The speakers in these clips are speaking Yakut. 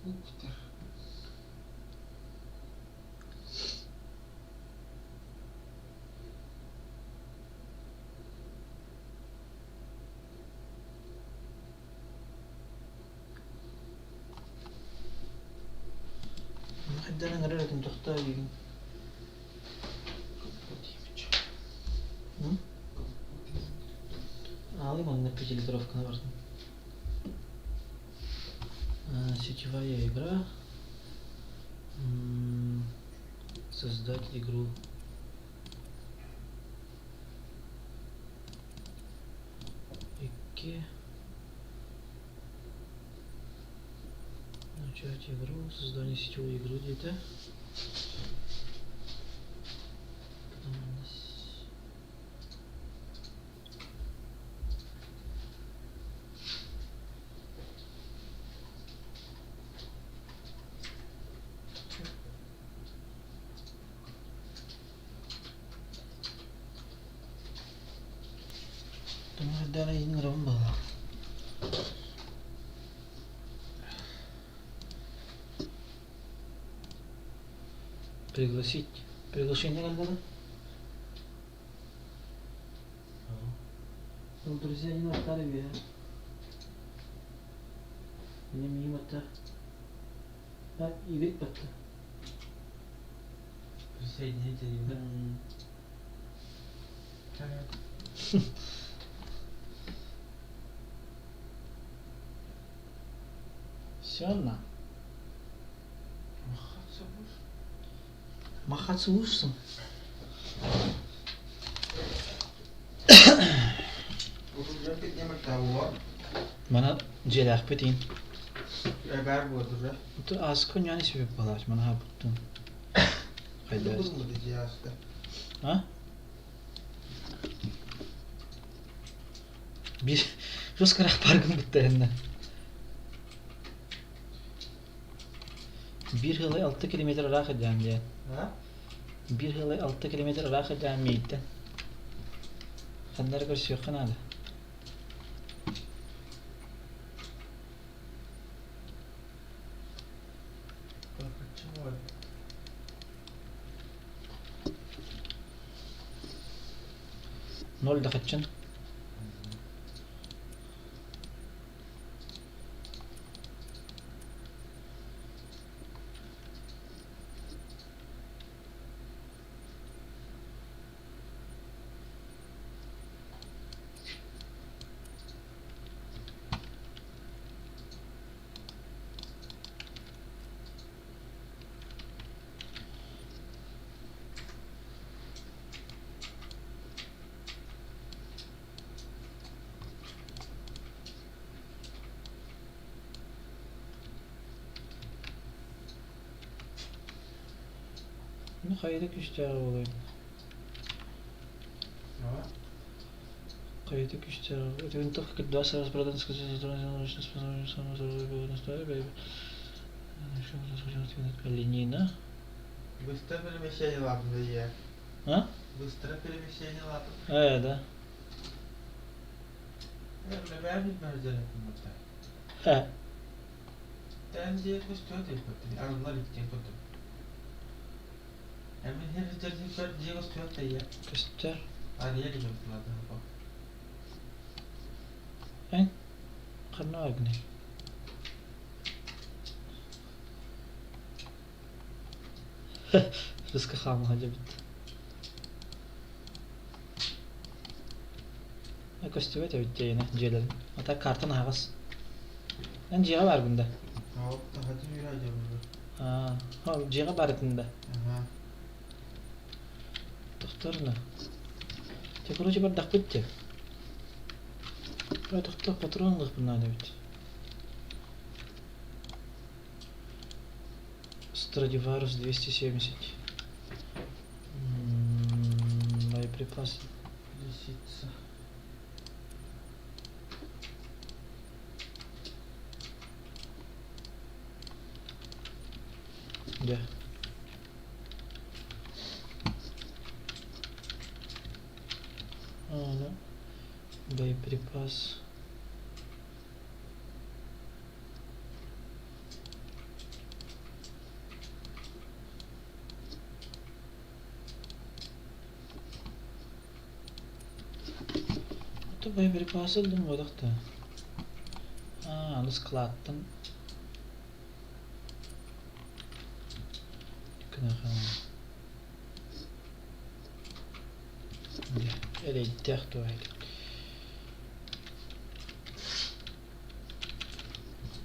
Компьютер. Хайдах ыҥырар этим тохтоо диигин. Аалый манна пятилитровканы бардым. Сетевая игра. Создать игру. Икки. Начать игру, создание сетевой игры диэтэ. Тымныйдаҕа иҥирэбин быһыылаах. Пригласить. Приглашение кэллэ Ол друзья не настали үөһэ. Мне мимо-то. А, Игорь батта. Присоедините, да? Все на. Махаться будешь? Махаться будешь? Мана дьиэлээхпит иин. Баар буолла. Ааска ньааны сибип буолааччы мана хааппыттын. Хайдах? А? Биир жестко паргын бытта Биир сылы 6 километр ыраах ыдьаан диэн. Биир сылы 6 километр ыраах ыдьаан мииттэн. Ханна эрэ көрсүөххэ наада. Ноль да хаччын. Ну хайда күүстээҕэ буолуой? Хайда күүстээҕэ Ленина. Быстро перемещение лапы я. А? Быстро перемещение лапы. Э, да. Э. Көстөр. Эн ханна баргыный? Рыска хаама дьэбит. Көстүбэт эбит дьиэни дьиэлэрин. Ата картан аһаҕас. Эн дьиэҕэ бааргын да? Аа, дьиэҕэ баар этин да? Тохторно. Те, короче, бардахпыт те. Тохтор патрон ылыахпын наада эбит. Страдиварус 270. Боеприпас. Лисица. Где? А, да. Боеприпас. Это боеприпасы ыллым буолуох да. Аа, аны складтан Эрэйдээх дуо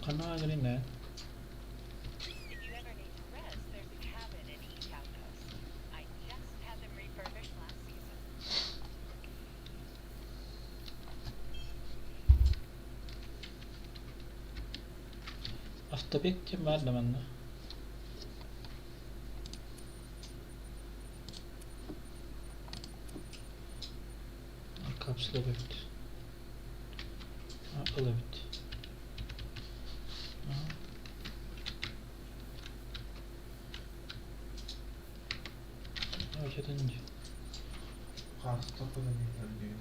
Ханаа гэринэ If you ever need to rest, there's a cabin in each outpost. I just had them refurbished last season. Автобек диэн баар да манна. Капсула эбит. Ыл эбит. Хаста көрдүүр.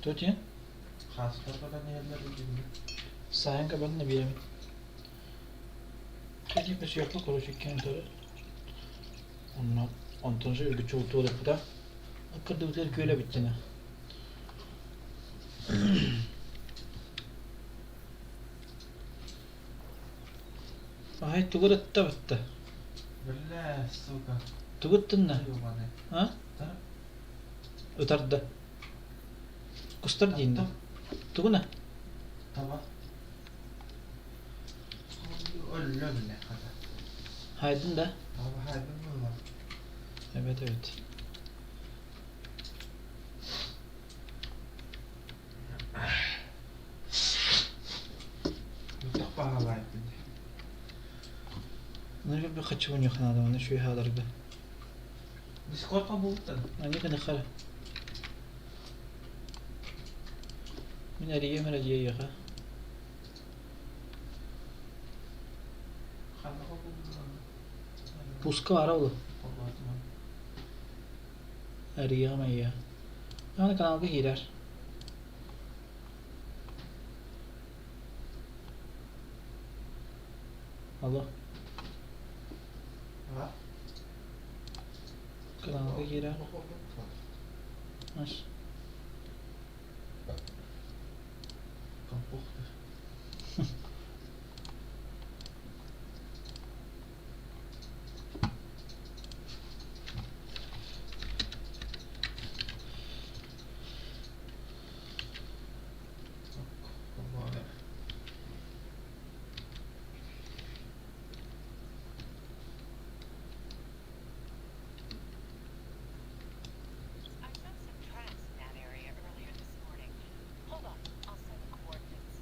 Тут Хаста көрдүүр. Сайын кабанна биэрэбит. Кэти көсүөххэ короче кентары. Онно онтон үргүччү ултуолаппыта. Кырдыбытыгар күөлэ бүттүнэ. Ай тугу ытта бытта? Бля, сука. Тугу ыттынна? Ёбаный. А? Да? Ытарда. Кустар дииннэ. Тугуна? Таба. Өллө бile хата. Хайдын да? Таба хайдын буолла. Evet evet. Мутах баҕалаайбын. Ну bir хочу у них надо, он еще и хадарга. Дискордка булуттан. Они кынахара. Мин эрийиэм эрэ дьиэйиэхэ. Ханна булуттан. Пуска баара ол. Эрийиэҕим эйиэхэ. Аны каналга киирэр. Алло. А? Каналга киирэр. Аш. Компухтер. I saw some tracks in that area earlier this morning. Hold on, I'll send the coordinates.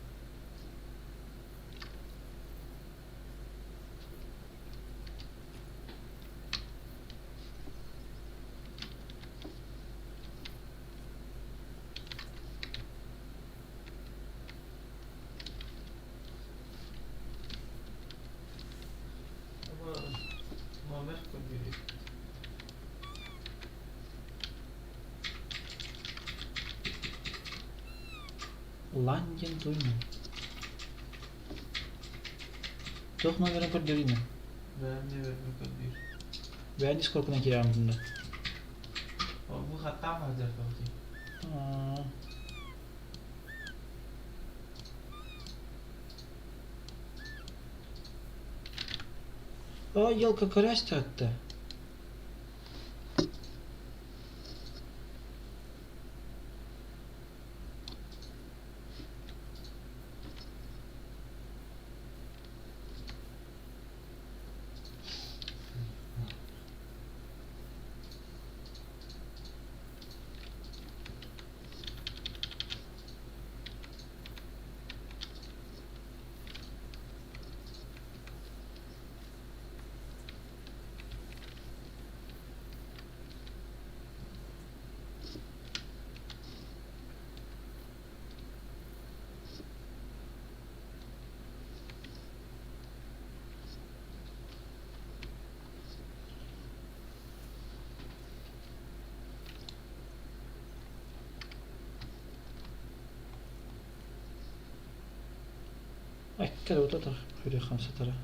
Номер көрдүүр. Лан диэн туйна. Туох номерын көрдөрүүнү? Бэйэм нөмерин көрдүүр. Бэйэн дискордкунан киирэҕин мунна. Бу хаттаан сылдьар дии. Aa, елка көрөөстө атта. Эккэ утатар хүрү хамсатара.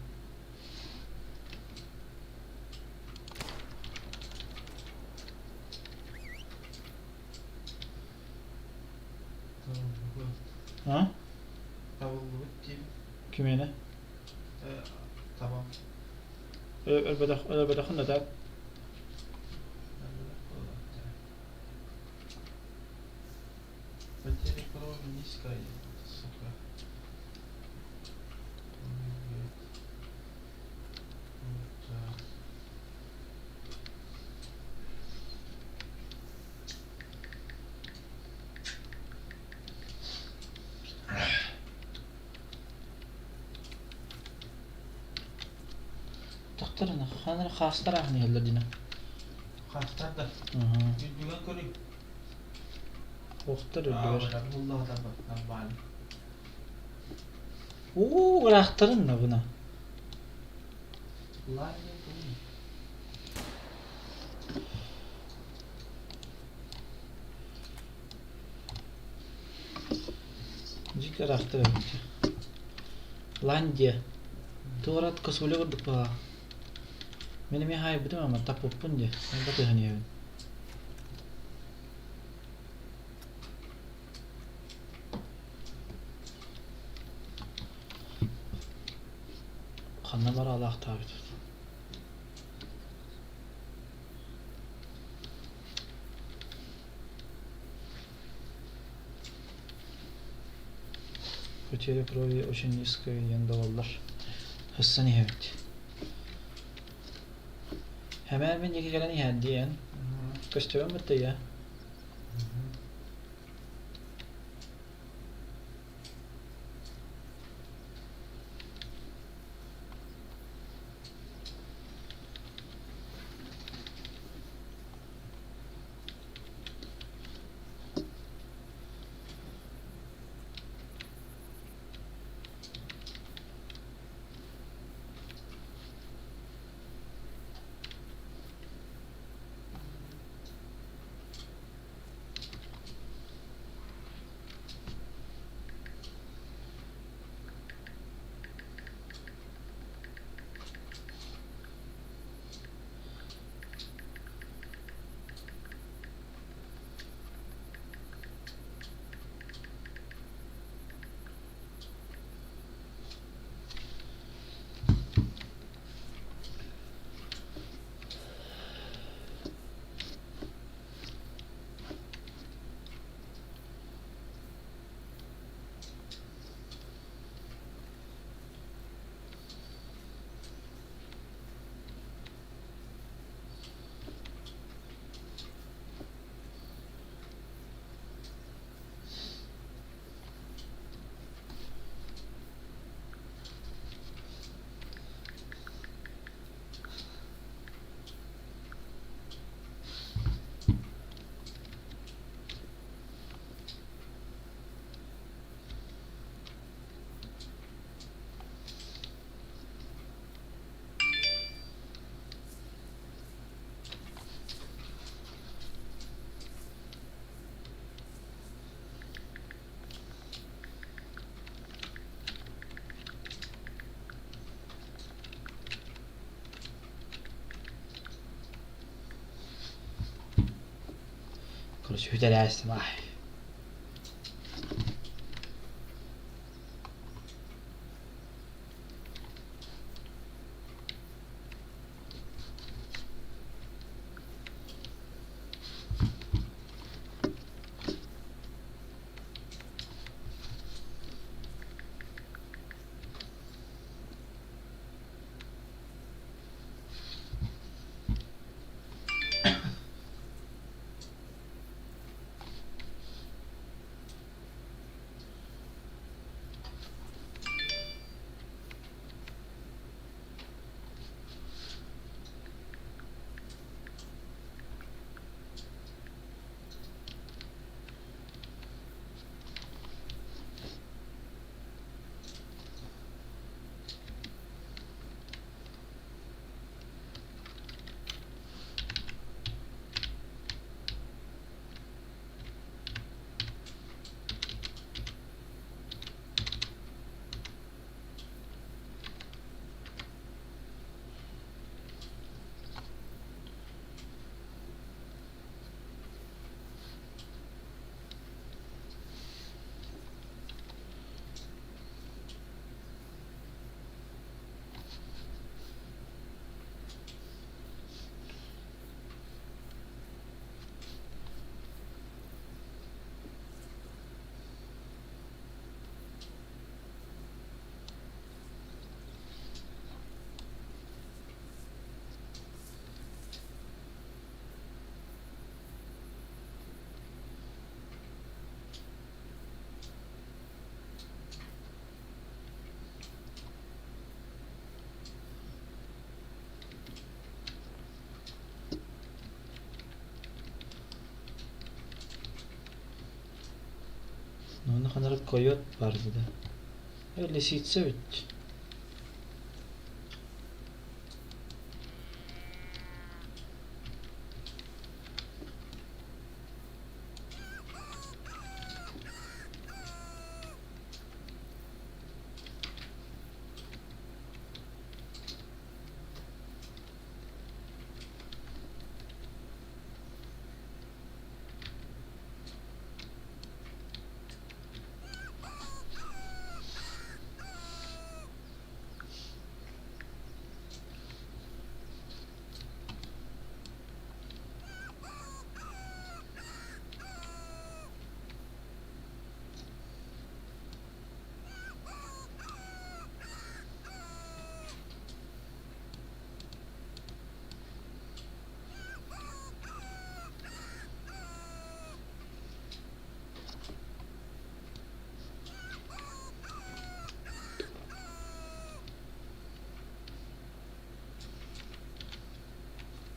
Табыллыбыт диибин. Кимиэнэ? Табам. Өлбөтөх, өлбөтөххүн да так. Потеря крови низкая, сука. Вот так. Тохторуна, ханна хаастар аахын иһэллэр дина. Хаастар да. Үрдүгэн көрүй. Охтор үрдүгэр. Буллаҕа нормально. Уу, ыраахтарын да буна. Дьик ыраахтар эбит. Ландия. Туорат косуля курдук баҕа. Мин эмиэ хаайбытым ама таппыппын дии. Батыһан иһэбин. Ханна бараалаахтаабыт? Потеря крови очень низкая диэн буолаллар. Хассан иһэбит. Хэмээн мин диэки кэлэн иһэр диэн. Көстүбэм быттыйа. Короче, бүтэрээстим аай. Ханарык койот баар да. Лисица эбит.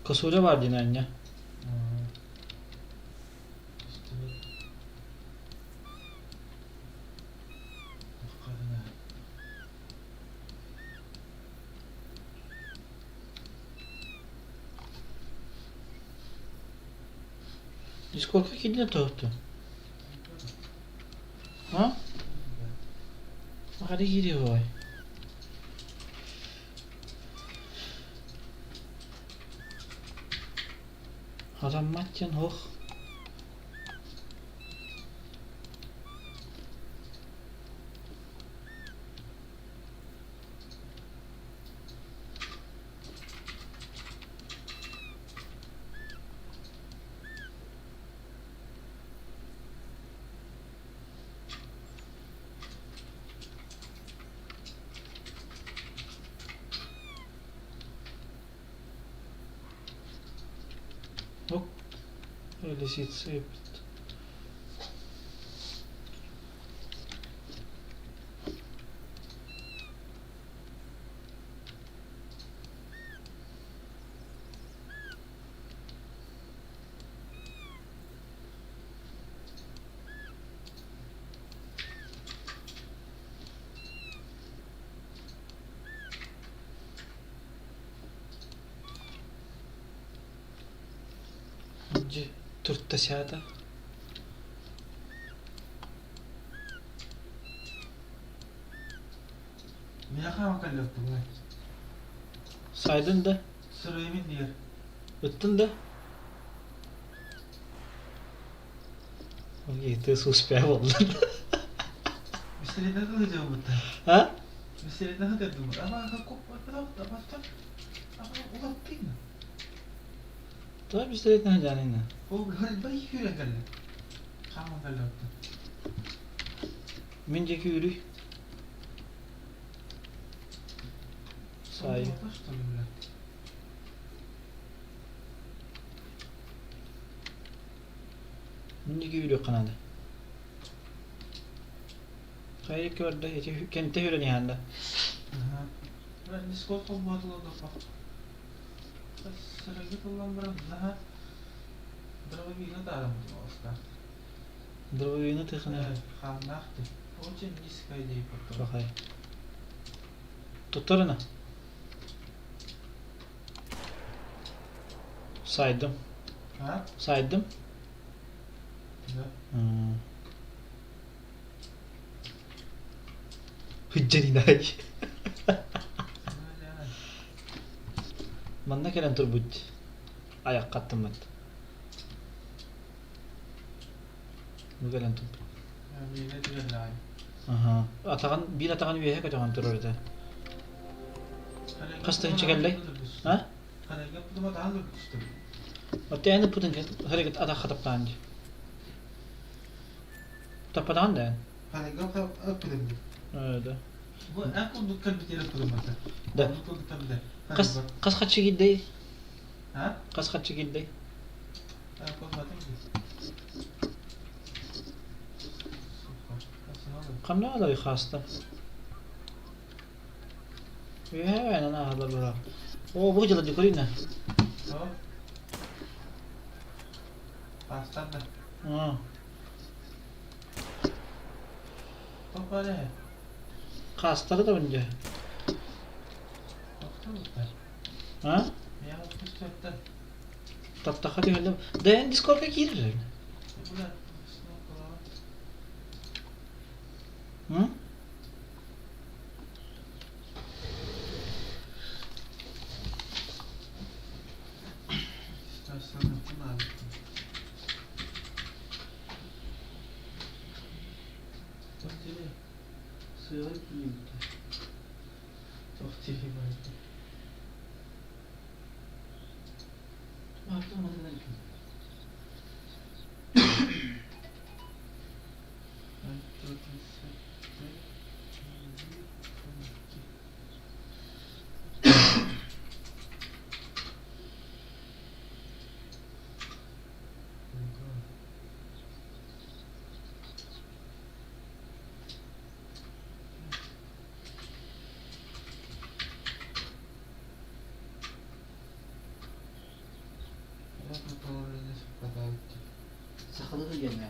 Косуля баар диэн аанньа. Дискордка киирдэ тоһутту. А? Хadi киириэ буолай. Хатаммат диэн суох. Оп, лисица эбит. Дьэ, турта саата. Миэхэ кэллэхпинэ Сайдын да? Сырыыбын диир. Ыттын да? Ой, тыас успеха буолла. Бистеринэ кылыдьабыта. А? Бистеринэ хатырдым. Ама улаттыйна. Тоҕо бистеретин сылдьаанына? Ол бары күүрэн кэллэ. Хааман кэллэ оттон. Мин диэки үүрүй. Саайы. Что ли, блядь? Мин диэки үүрүөххэ наада. Хайа көрдө, ити кэнтэ үрэн иһэн да. Ага. Дискорд холбоотулар да Сырыгы тыллан баран наһаа дробовигы таарым оста. Дробовигы тыхына. Хааннаах ты. Очень низкая идея потом. Хахай. Туттарына. Сайдым. А? Сайдым. Да. Хүддьэринай. Манна кэлэн турбут айахха аттыммыт. Бу кэлэн турбут. Аха. Атаҕын биир атаҕын үөһэ көтөҕөн турар этэ. Хас тыһыынча кэллэй? А? Оттон эн ыппытын харыгыт атахха таптаан дии. Таппатаҕын да эн? Да. Да. Хас хас хаччы киирдэй? Хас хаччы киирдэй? Ханна алай хааста? Үөһээ айанан ааһаллар быһа. Оо, бу дьыла дьукурина. Аа. Хаастары да дьэ. А? Таптахха түһэллэр. Да эн дискордка киирэр. М? Сыала киирбитэ. Сахалыы диэн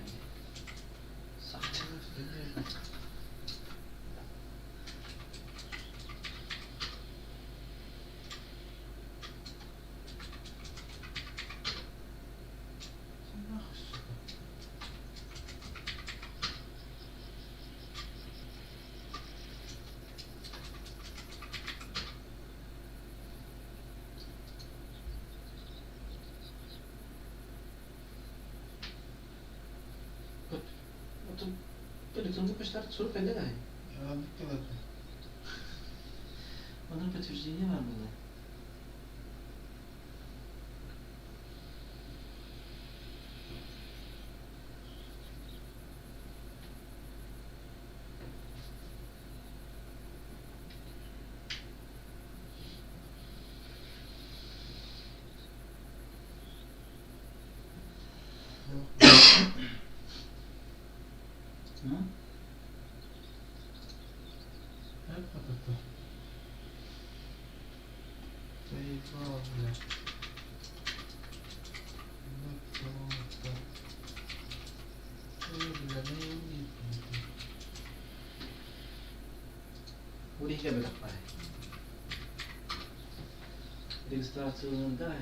Сурук кэллэ да? Онон подтверждение баар буолла. Регистрацияланарга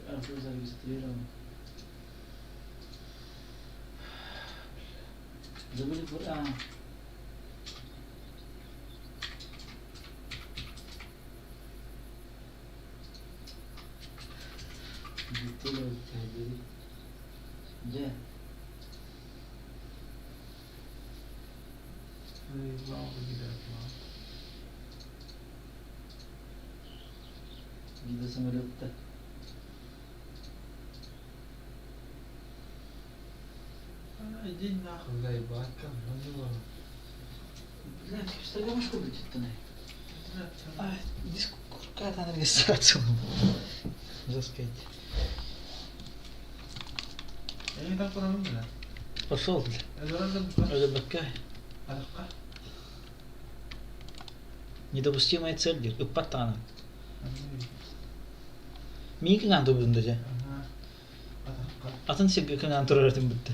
Артур зарегистрирован. Забыли а. Дьэ. Вида самолетта. Иди нахуй, заебать, Блядь, что будет-то? Какая там регистрация? Жестко. Пошел, бля. Недопустимая цель, говорит, ыппаттаҕына. Миин кыҥаан турбутун да дьэ. Атын сиргэ кыҥаан турар этим бүттэ.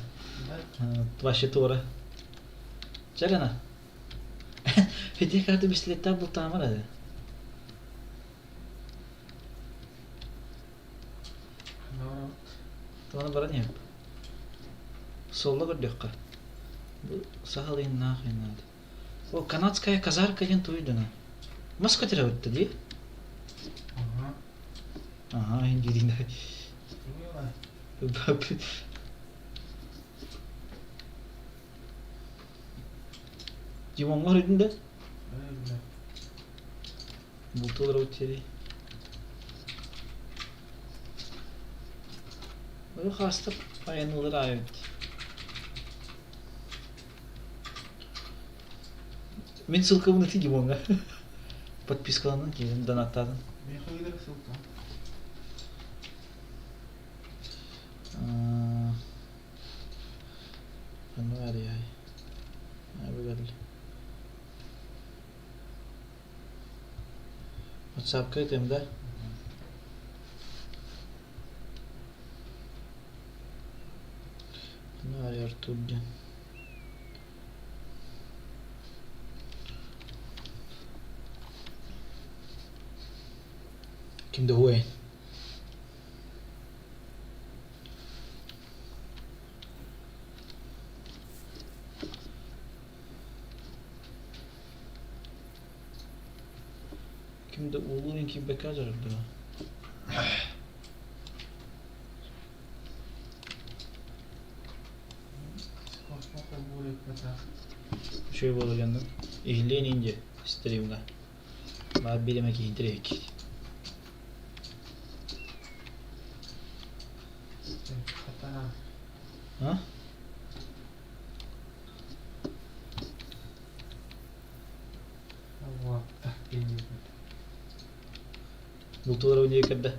Вообще туора. Чэ Федя карты бистилеттээх бултаамар этэ. Туона баран иһэп. Суолла көрдөххө. Бу сахалыыннаах иннаат. О, канадская казарка диэн туйдана. Мас көтөрөбүттэ дии. Ага, индирин. Димоҥҥа хоруйдун да? Бултуу олоробут сири. Ой, хаастар айанылар аайбыт. Мин ссылкабын ити Димоҥҥа. Подпискаланан киирэн донаттаатын. Ханна баарый Ватсапка этим да? Ханна баарый Артур диэн. Ким да уһуйан. Ким да уулуун киирбэккэ дьарыктана. Космо холбуур эппэтэх. Үчүгэй буолар дьоннор. Иһиллиэн индия стримҥа. Баар биир эмэ киһи интэриэһиргиир. Хатаа. А? Уоттах диэбит. Бултуулар ойнуйа кэрдэ.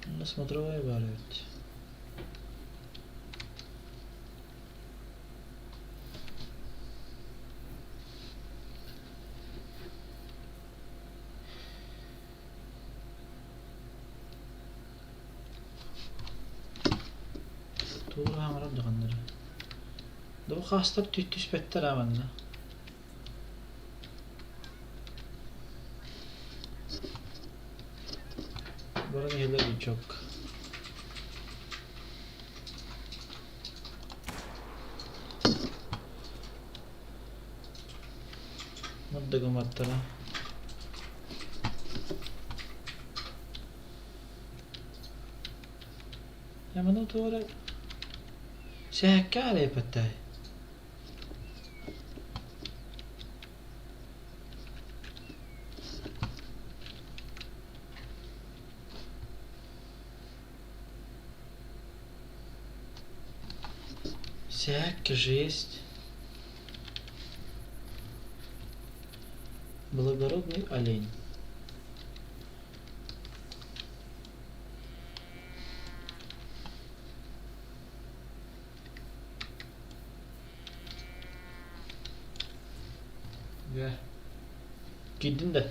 Онно смотровая баар эбит. Тугу хаамарар даҕаннара. Доо хаастар түспэттэр аа манна. Баран иһэллэр лючок. Мырдыгыматтара. Яманы туора Сэһэккэ арыйпаттай. Всякий жесть. Благородный олень. Дьэ. Киирдин да?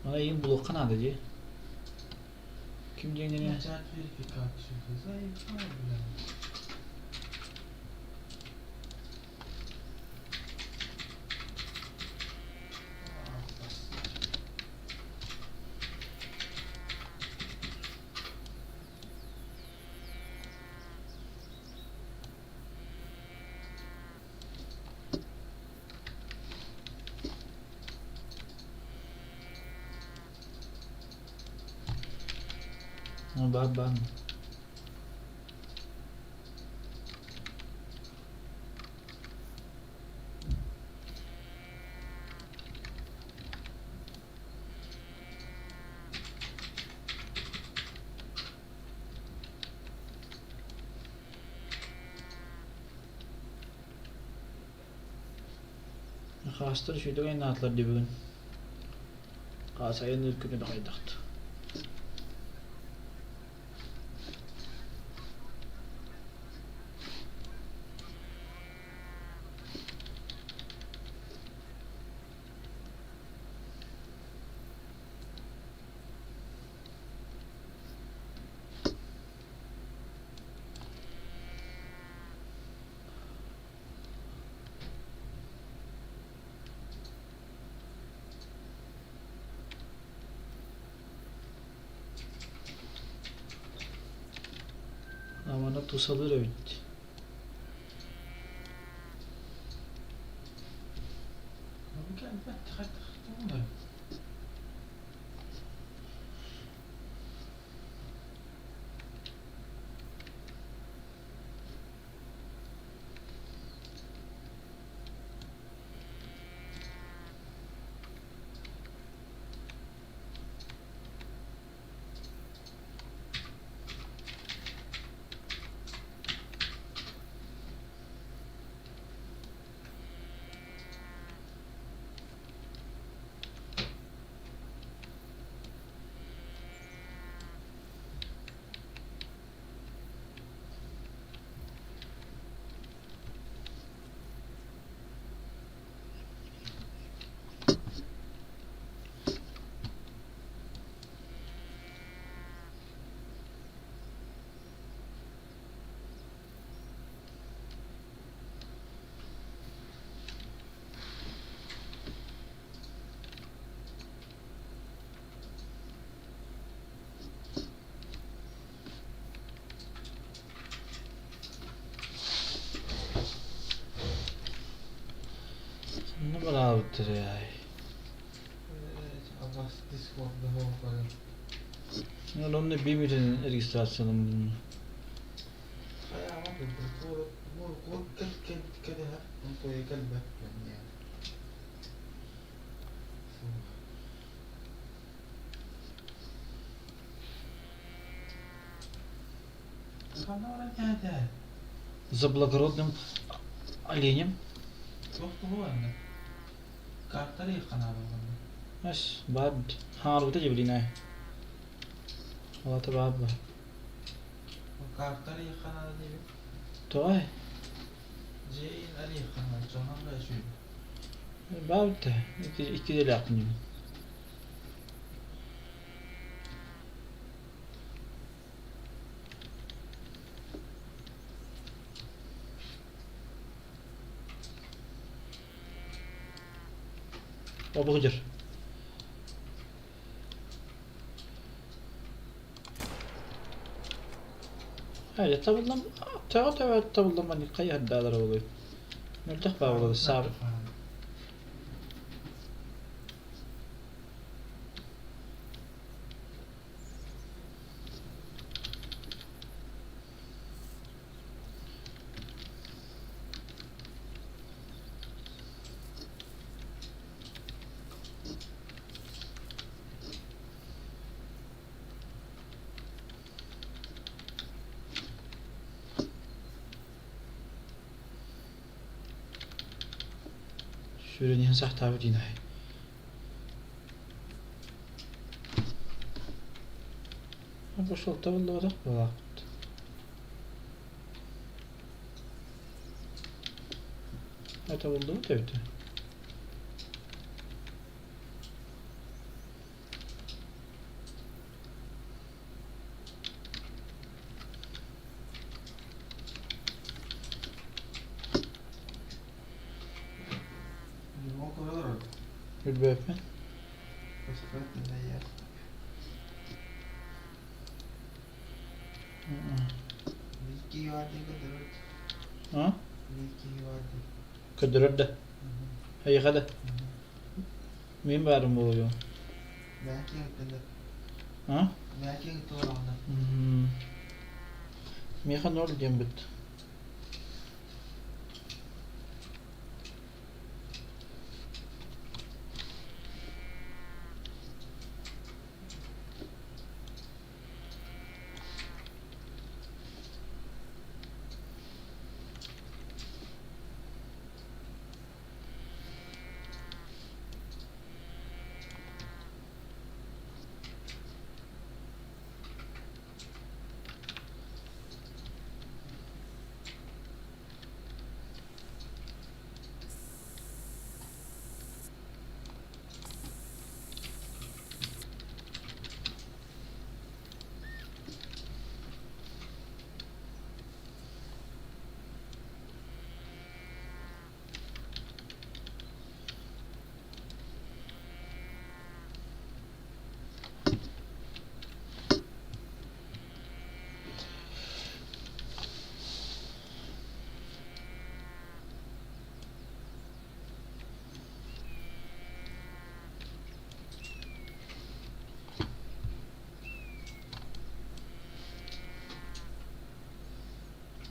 Аны эйигин булуохха наада дии. Ким диэҥҥиний? Начать верификацию. Заебал, блядь. Баар баар. Хаастар үчүгэй айнаатылар дии бүгүн. Хаас айанныыр күнү да хайдахт. Амана тусалыыр эбит. хаалбыттарай? Абас Discord'da хоһуйан. Онно биир мүнүүтэнэн регистрацияланным. За благородным оленем. Ас баар хаҥарбыта дьэбилинэ. Олата баар ба. Тоҕой? Баар да икки идэлээхпин. Обугдьар. Хайа табыллан төҕө төбө табыллан маннык хайыһардаалара буолуой? Мөлтөх баа буолар саабыт. Сүрүн иһин сахтаабыт иинай. Бу суолта буллубатах буолаахпыт. Это буллубут эбит. Билбэппин. А? Көрдөрөр да. Эйиэхэ да. Мин баарым буолуо. А? Миэхэ ноль диэн бүт.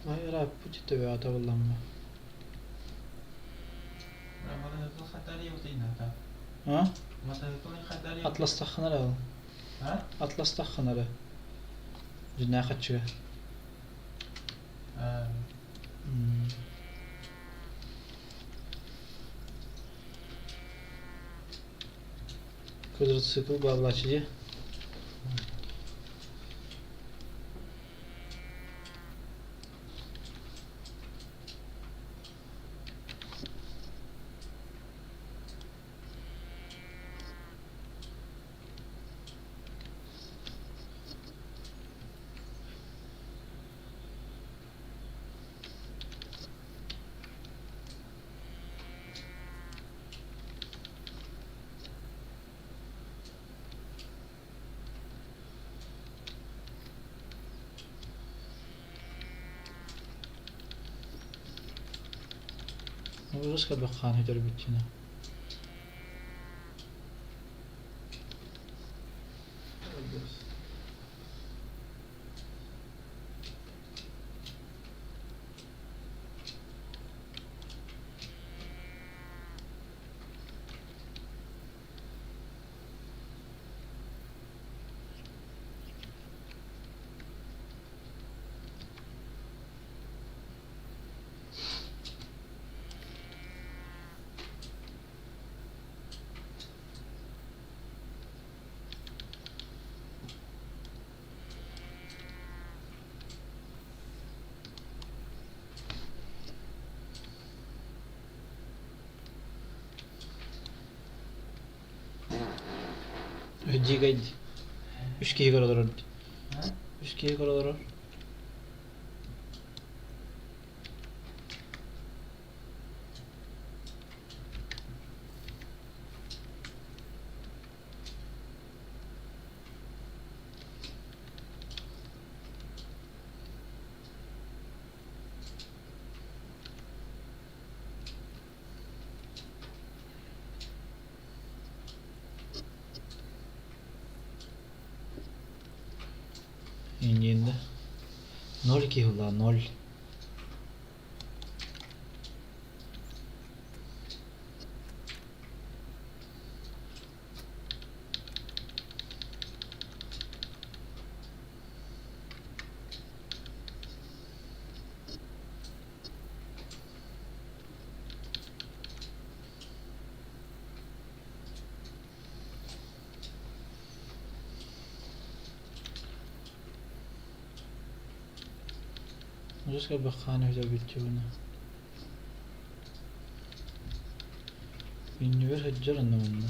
Ырааппыт төбөҕө табылламмыт. А? Атластаххына эрэ ол. Атластаххына эрэ. Дьиннээх хаччыга. Квадроцикл баалааччы дии. Урус кэлбэх хаан өтөрбүт дьиҥэ. Дьиикэй үс киһи көрө олорор. Үс киһи көрө олорор. Иннинэ ноль киһи ноль. Дьэ баххаан өйдөбүттүбүнэ Иннибэр сылдьар онно манна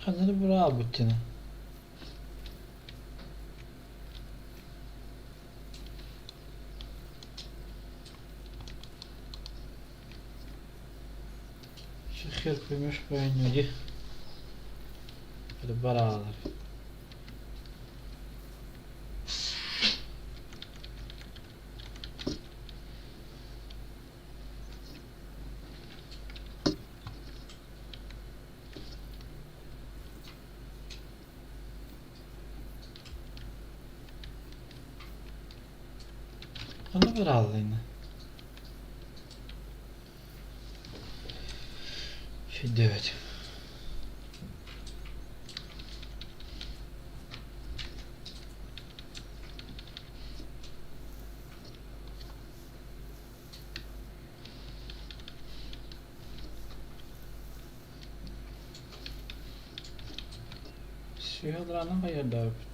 Ханна да быраабыттына. Хер көмүс бөөнньү бараалар. Ханна барааллайна? Сүрдээбэт. Сүһэ хайардаабыт.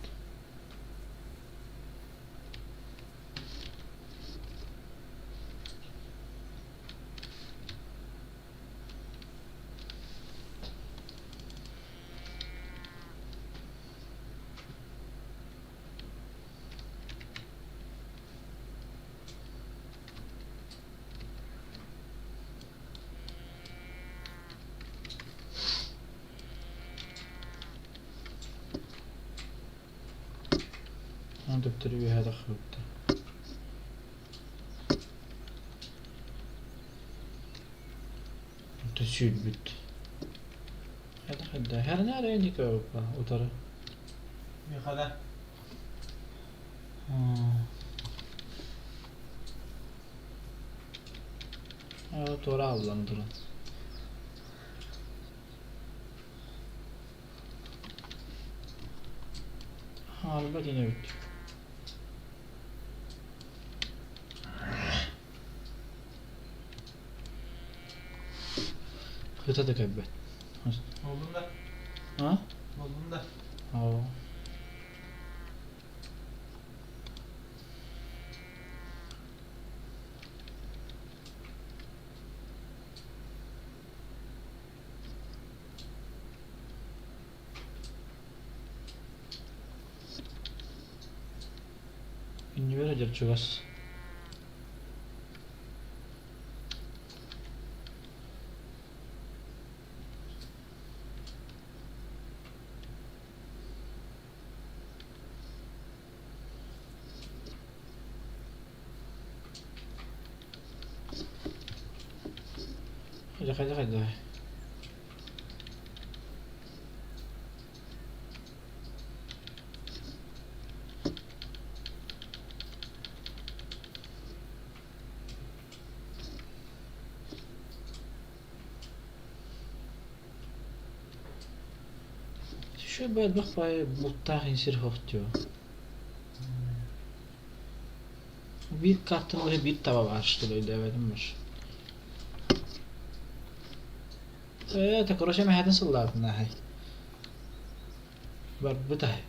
Төптөрү үөһэ тахсыбыттар. Онтон сүүрбүт. Хайда Хэрнээр эник утары. Михала. Туора аллан туран. Хаалбат инэбит. Ыта да кэлбэт. Буоллун да? А? Буоллун да? Оо. Иннибэр дьэр чугас. Дьэ хайда хайда Үчүгэй элбэх баайы бултаах сир суох дии. Биир картаны быһа биир таба баар что ли өйдөөбөтүм больше. Ээ, это короче мэһээтин сыллаатын аһай. Барбыт аһай.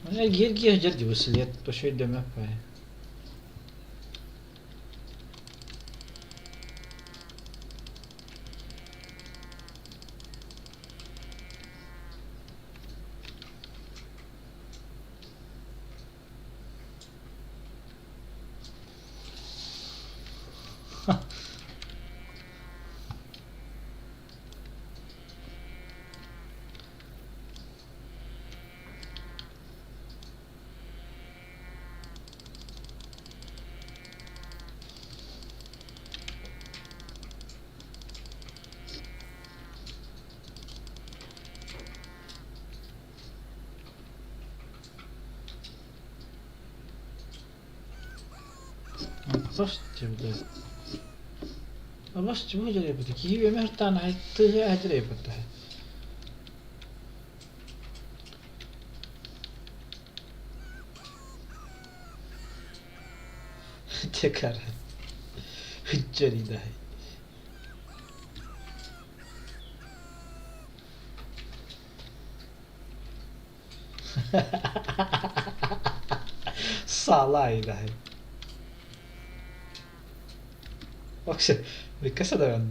Эргиэр дьэр дии бу след, вообще өйдөмөт баайы. Абас чего дьарыйбыта киһи үөмэ сыртаан тыаһы аһдьарыйбыта Дьэ Дьарыйдаһай Саалаайдаһай Вообще, каса да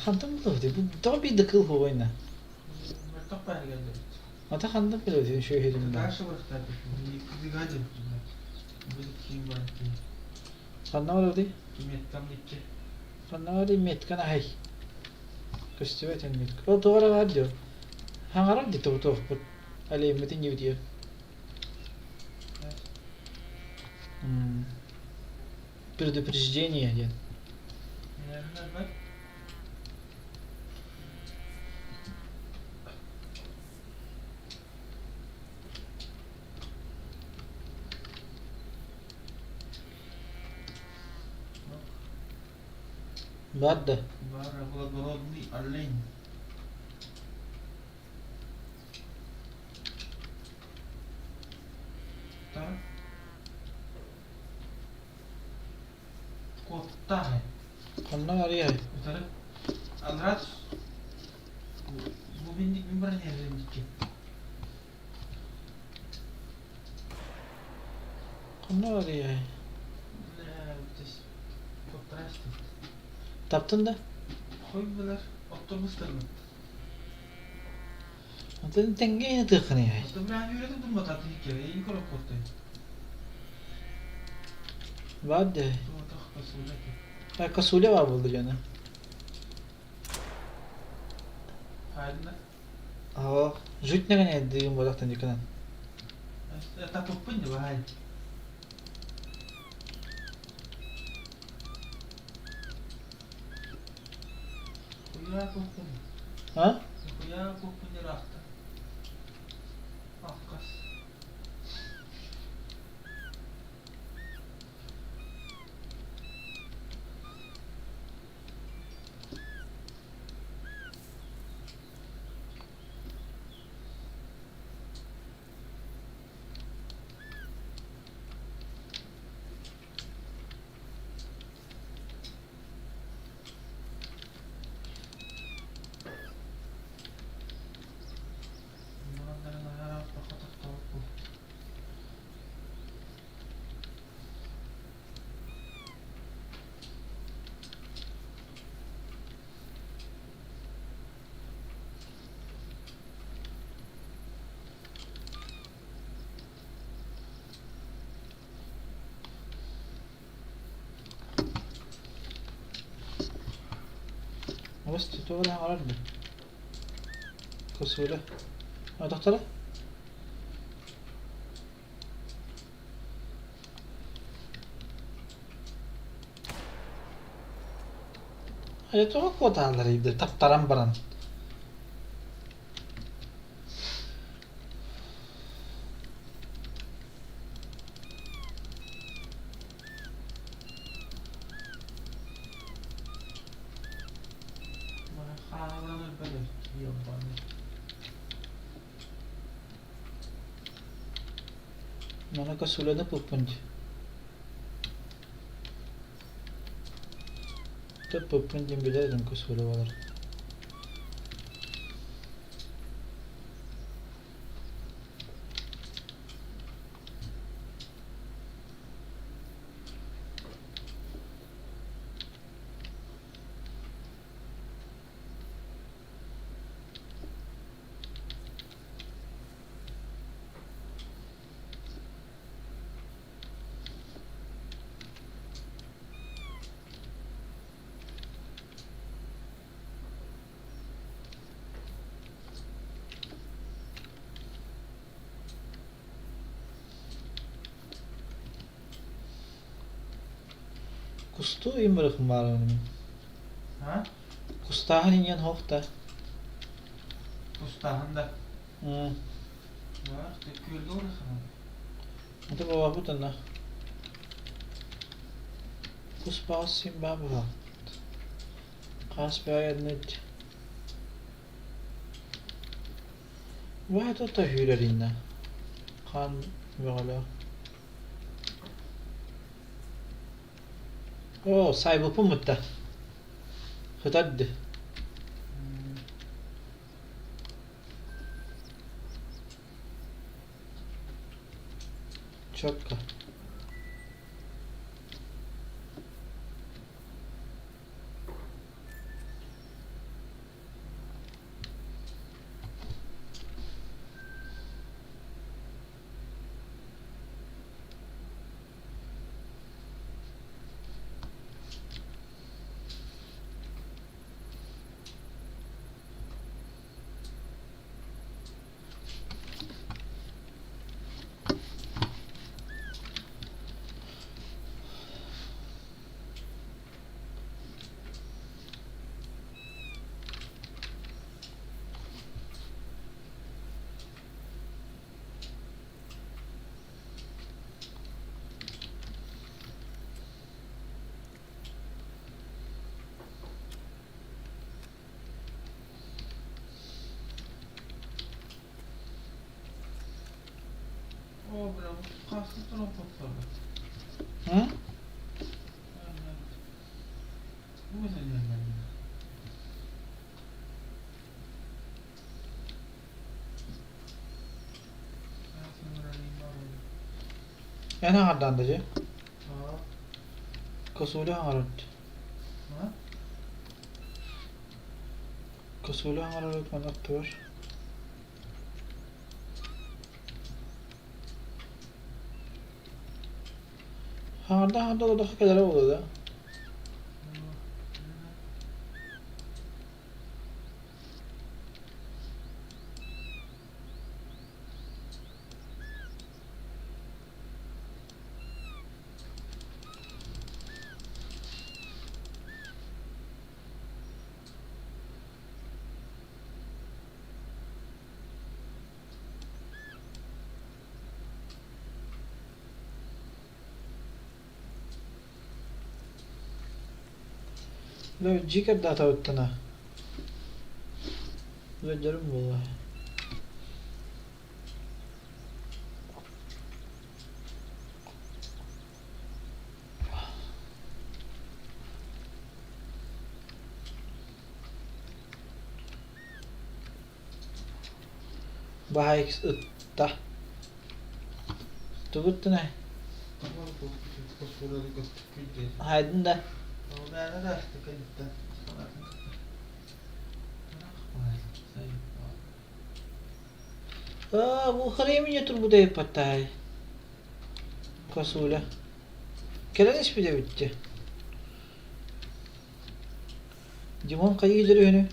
Хантан булабыт? Бу тоҕо биир да кыыл хуойна? Мөлтөх баһыгар эбит. Ата хантан билэбит үчүгэйин да. Дальше барыктаах Бригаде Будет ким бар Ханна барабытый? Киметтан икки. Ханна барый меткан аһай. Көстүбэт эн метка. Ол тоҕо эрэ баар дио. Хаҥарар дии тобутуохпут. Алейммитин диэбитигэр. Предупреждение диэн. Бар да. Бар благородный олень. Так. Куоттаах. Ханна арыйай? Утары. Андрат. Бу бинdik мин баран иһэрин Ханна арыйай? Таптын да? Хой булар. Оттор быстармыт. Атын тэҥҥэ тыахханый? Оттон мен үйрөтүм турматат иккere. Ин корок кортой. Бар да. Туотах косуля. Косуля бар булду дьоно. Хайдына. Оо, жуть нэгэн дыгын бодохтон диканан. Тапыппын да баай. Хуя куппун. А? Хуя куппун дирахта. Аккас. Абас туора хаҥарар да. Косуля. А тохтора? Айа тоҕо куотааллар иирдэ таптаран баран. Подожди, ебаный. Маны косуляны пуппун дии. Туппуппун диэн билэр этим косуля буоларын. Кустуу имырых баарын А? Кустааһын иҥэн һох да Кустааһын да. М Бар, ты күөлгэ улахан. Это бабабыт ана Кус баҕас син баа быһа Хаас бэйэннит Баата таһыырар инна Хаан бөҕөлөөх Оо, сайбыппын мытта Хытарды Четко. О, бля, хасты туран хотторбут. М? Бу сэннэннэн. Эн аҥардаан да дьэ? Косуля аҥарат. Косуля аҥарарыт манна аттыбар. Хаҥарда хаҥарда олордоххо кэлэрэ буолуо да? Дьиэ даатабыттана ыалдьарым буолуо. Баһаайык ытта. Тугуттунай? Хайдын да? Аа, бу времени турбута ыппаттаай. Косуля. Кэлэн испитэ бүттэ. Димон хайыы дьөрүһүнү?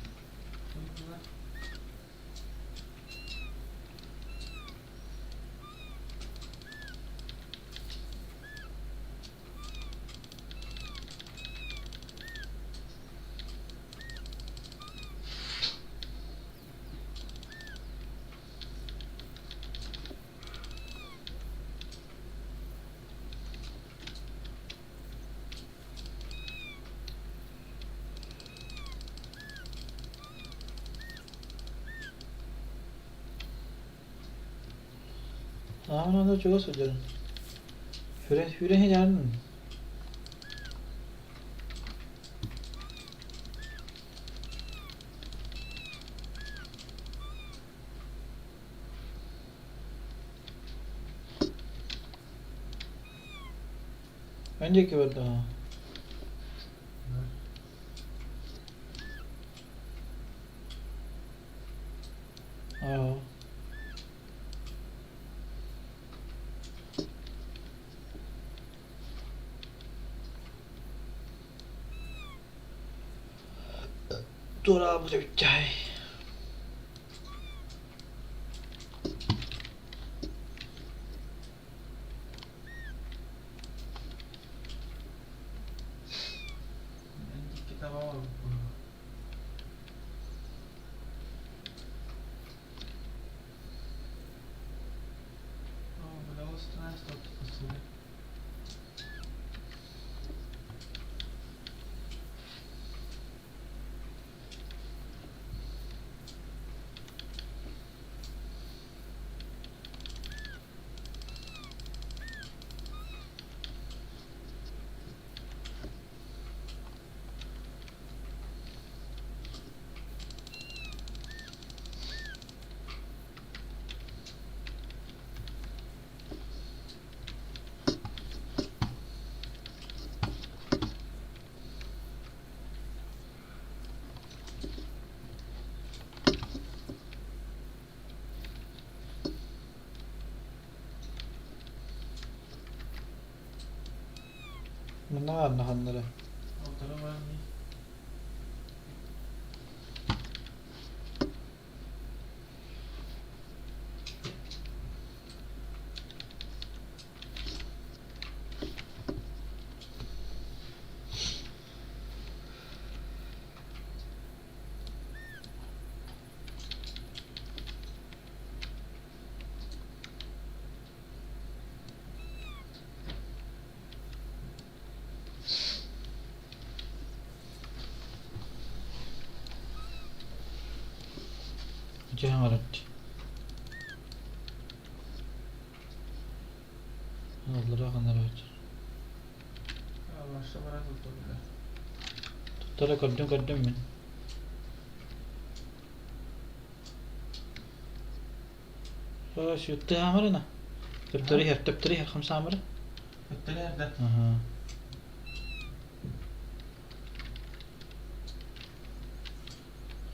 Аҕам чугас сылдьарын. Хүрэн хүрэн иһэрин. Эн диэки бардаҕа. Аа. Туораабыт эбит Эн диэки таба олорбут. Оо, бля, Манна ханнара. Дьэ аҥарат. Аллара ханнараат. Туттара көрдүм көрдүм мин. Сүүттэ хаамарына. Төптөрү иһэр, төптөрү иһэр хамсаамары. Аха.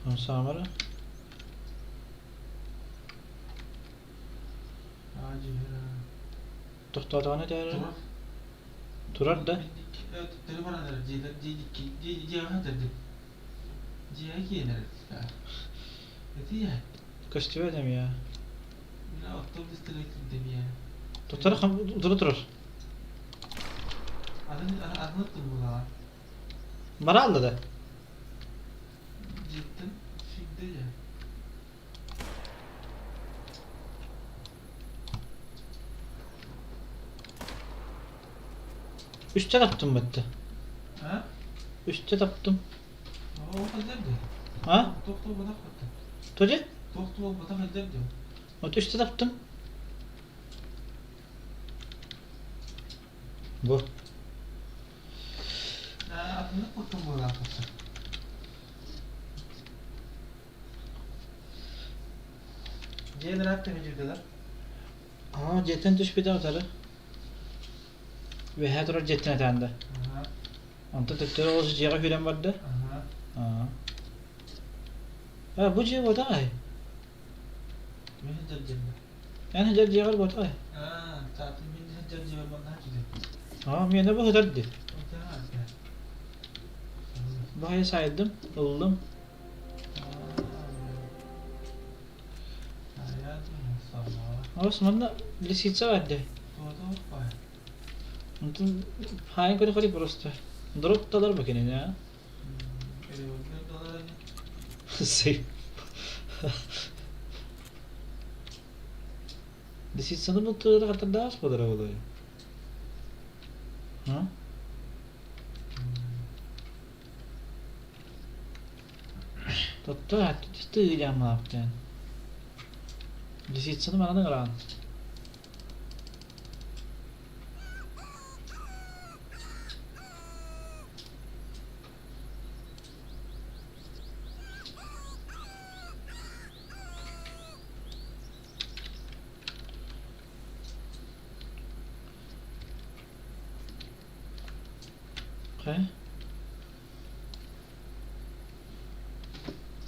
Хамсаамары. Тохтоотоҕуна этээр турар да. Көстүбэт эмиэ. Туттара тура турар. Бараалла да. Үстэ таптым бытты. Үстэ таптым. А? Тоди? Вот үстэ таптым. Бу. Аа, дьиэттэн түспүтэ утары. Үөһээ турар дьиэттэн этээн да. Онтон төттөрү олус дьиэҕэ киирэн барда. Аа. Бу дьиэ буотаҕай? Эн сылдьар дьиэҕэр буотаҕай? Аа, миэнэ бу сытар дии. Баайы сайдым, ыллым. Ос манна лисица бар дии. Онтон хаайын көрө-көрө просто. Дропталар бу кинини а? Лисицаны бултуурга хатырдаас буолара буолуой? А? Тотто тыылаамааппытын. Лисицаны манан ыҥыраҕын. Хайа?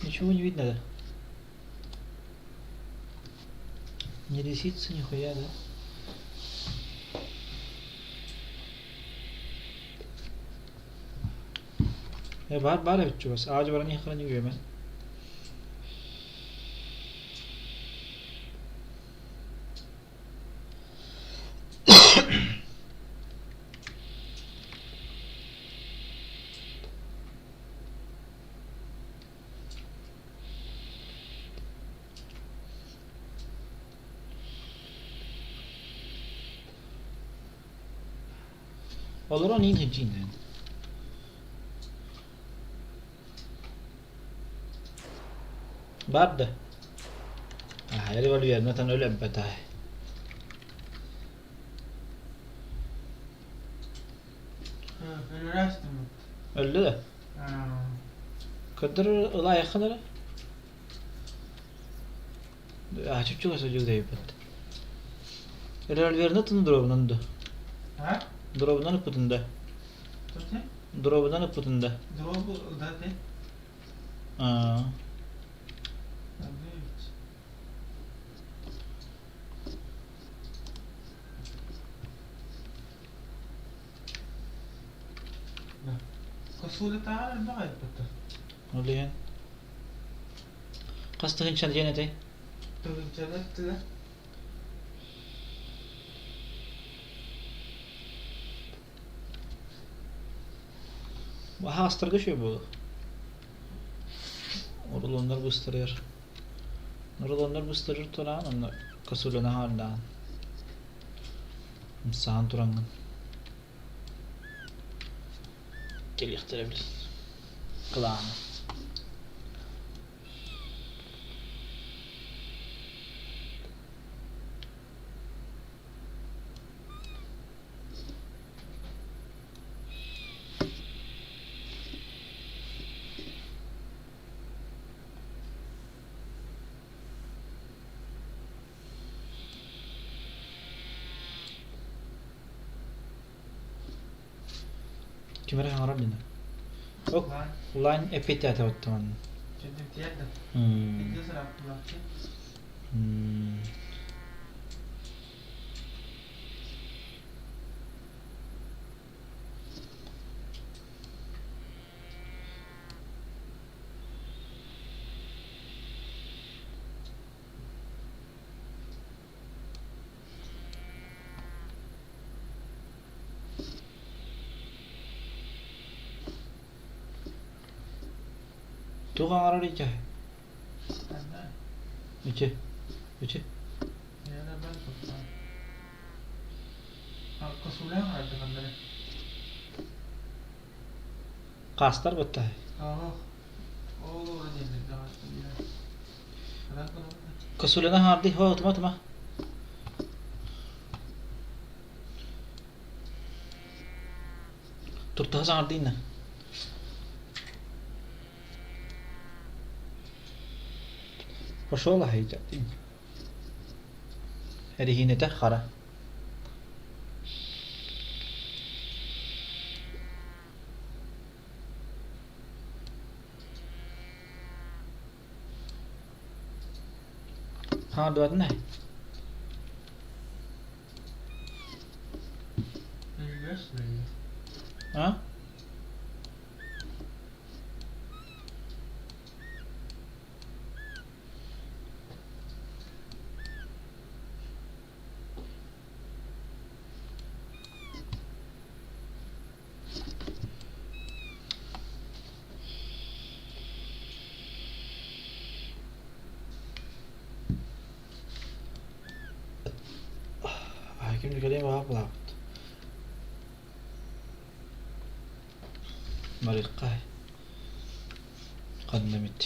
Ничего не видно, да? Не лисица, нихуя, да? Э, баар баар эбит чугас. Аадьы баран иһэххэ үөмэн. Олорон иин сылдьыыннаан. Бар да. Револьвернатан өлөмпөтө. Өллө да? Көрдөр ылаайаххын эрэ. Чуччуга сылдьыы дэйбит. Револьверны тын дробунан да. Дробунан ыппытын да. Дробунан ыппытын да. Аа. Ол иһин хас тыһыынча диэн этэй? Аһаҕастарга үчүгэй буолуо. Орулуоннар быстарыар. Орулуоннар быстарыр тураан онно косулена хаардаан. Саан тураҥҥын. Кэлиэхтэрэ бил. Кылаана. Ким эрэ хаҥарар дэнэ. Ок, лайн эппиэттээтэ оттон. Туох оҥорор ичэ? Ичи. Ичи. Хаастар бытта. Косулена хаарды хо тума тума. Туртаһа саҥардыйна. Пошел аһайдьа. Эриһиинэтэ хара. Хаардыбатына. А? Ким кэлиэ баҕа Барыахха ханна эмит.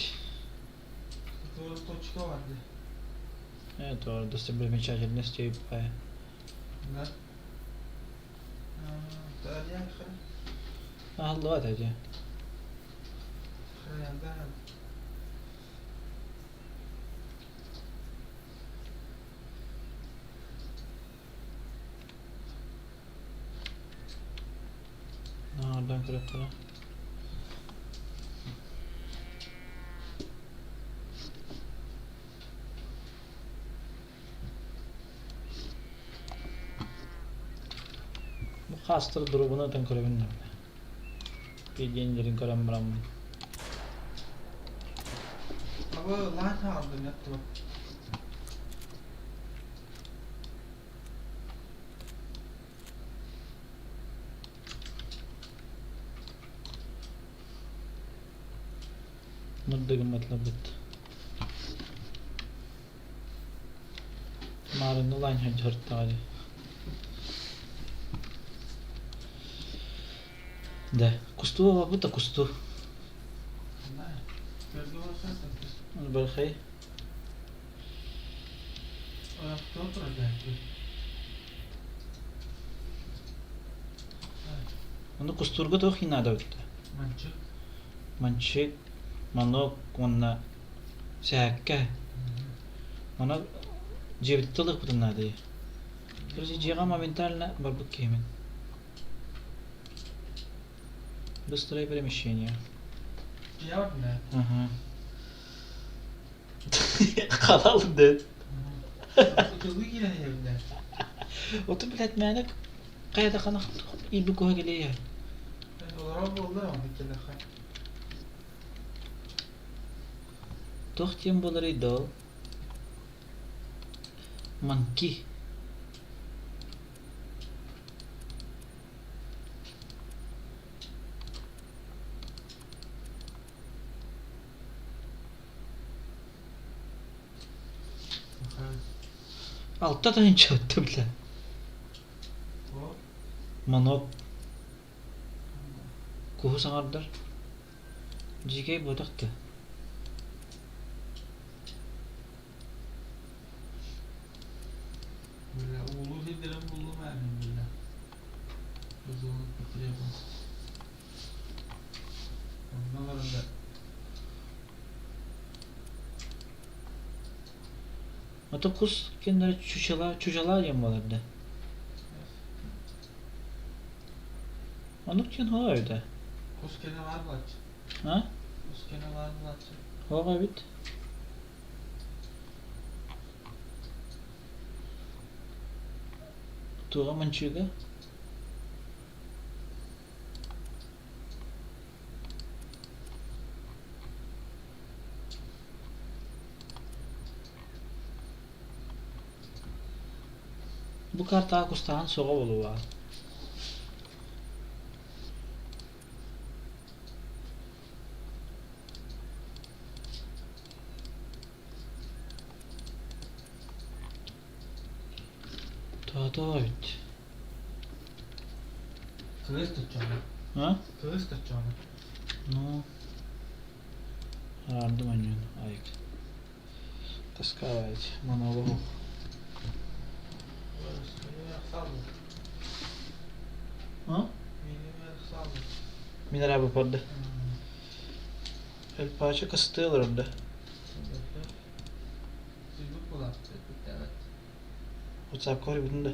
Это достопримечательности Аһыллыбат этэ. Көрдөөн көрүөххэ. Бу хаастар доруобуна ытан көрөбүн даҕаны. Пиэдиэннэрин көрөн бараммын. Абы лаан хаалдым яттыбыт. Мырда гымматыларбыт. Маарыҥҥы лаан сырыттаҕа дии. Да, кустуу оҕобут да кустуу. Бархай. Ону кустуурга туох наада эбит? Манчык. Манчык, манок уонна сээккэ. Мана дьиэбит тылыахпытын наада дии. Короче, дьиэҕэ моментально барбыт киһимин. Быстрое перемещение. Дьиэҕэ Ага. Халал дед. Ытылыы киирэн иһэбин Оту блядь мээнэ хайа да ханах иирбит куһа кэлиэ. Олорор буолла оннук кэлэхэ. Туох диэн буоларый да ол? Манки. Алта тыһыынча отто бile. Манок. Куһу саҥардар. Дьиикэй буотах да. Бля, уулуу сирдэрин буллум ээ мин бля. Зона потребность. Онно баран Ото кус кеннere чучала, чучала диэн буолар да. Оннук диэн хоҕо эбит Кус кэнэ баар буолааччы. А? Кус кэнэ баар буолааччы. Хоҕо эбит. Туоҕа манчыыга? Бу картаҕа кустаһан суоҕа буолуо. Тоотоо эбит. Кыыс туччоно. А? Кыыс туччоно. Ну, араардым анньан айык. Таскаабайт монологу. А? Мин эрэ бапарды. Элпаача кыстыы олорорда. WhatsApp көрбүтүн да.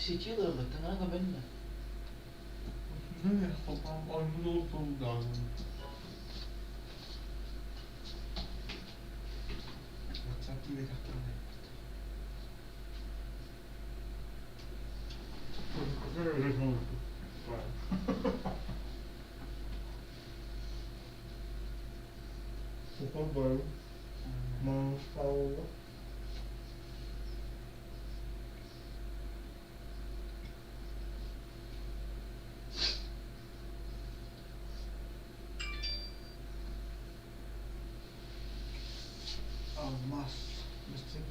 Сити ыларбыттан аҕа бэннэ. WhatsApp тиийбэтэхтэринэ Алмаас Мистер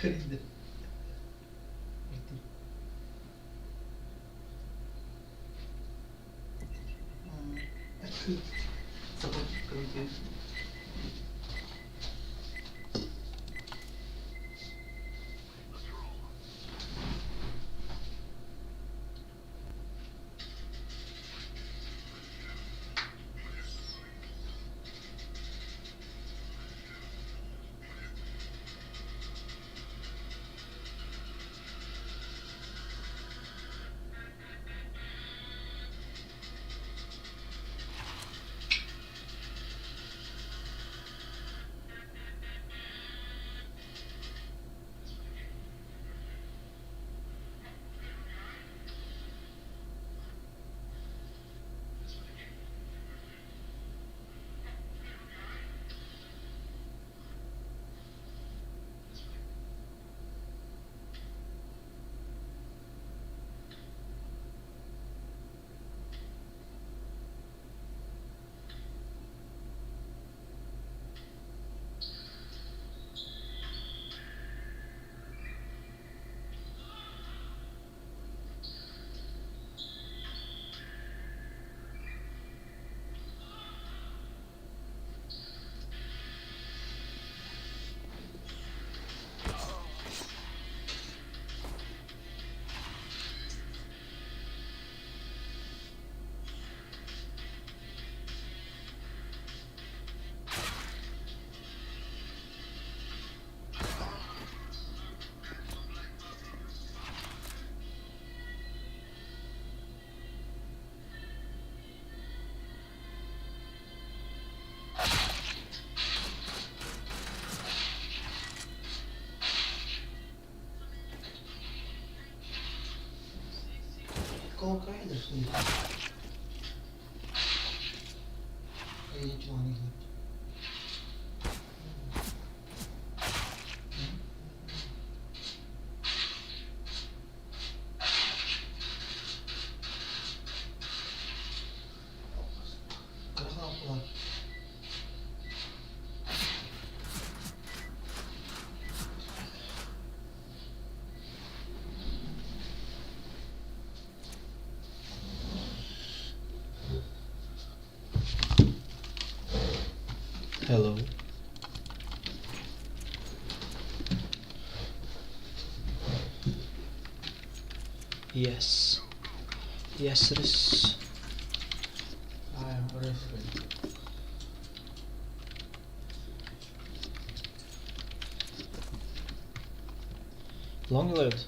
Кырыйда. Cloak Rider, что ли? Или чего они делают? Красава. Hello. Yes. Yes, it is. I am wrestling. Long load.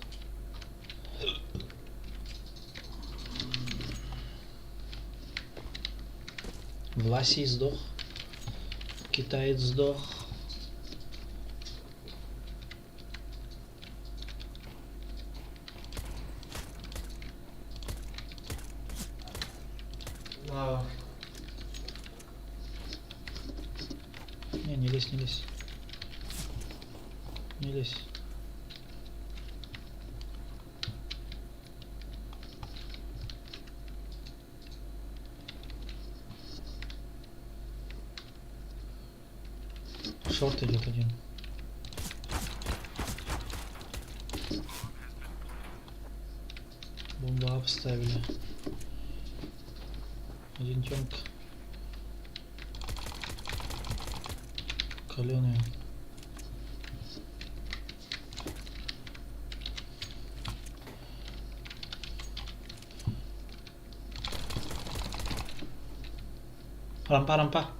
Власий сдох. Китаец сдох. Вау. Не, не лезь, не лезь. Не лезь. Шорт идет один. Бомбу обставили. Один тёнк. Каленый. Рампа, рампа.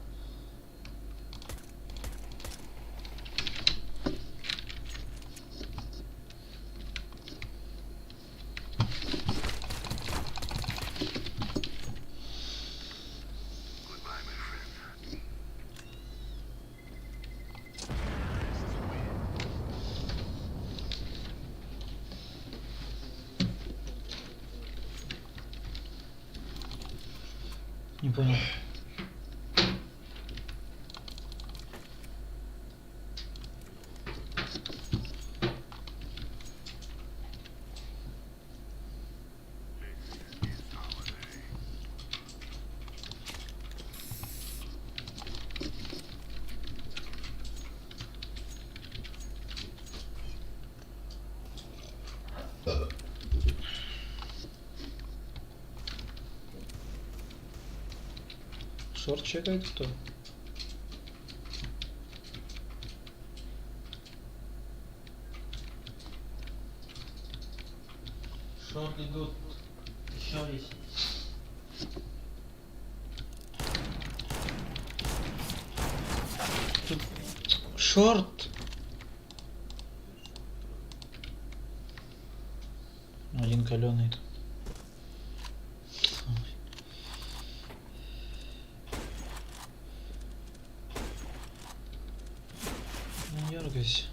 Не понял. Шорт чекает кто? Шорт идут. Еще есть. Тут шорт. Один каленый. Не дергайся.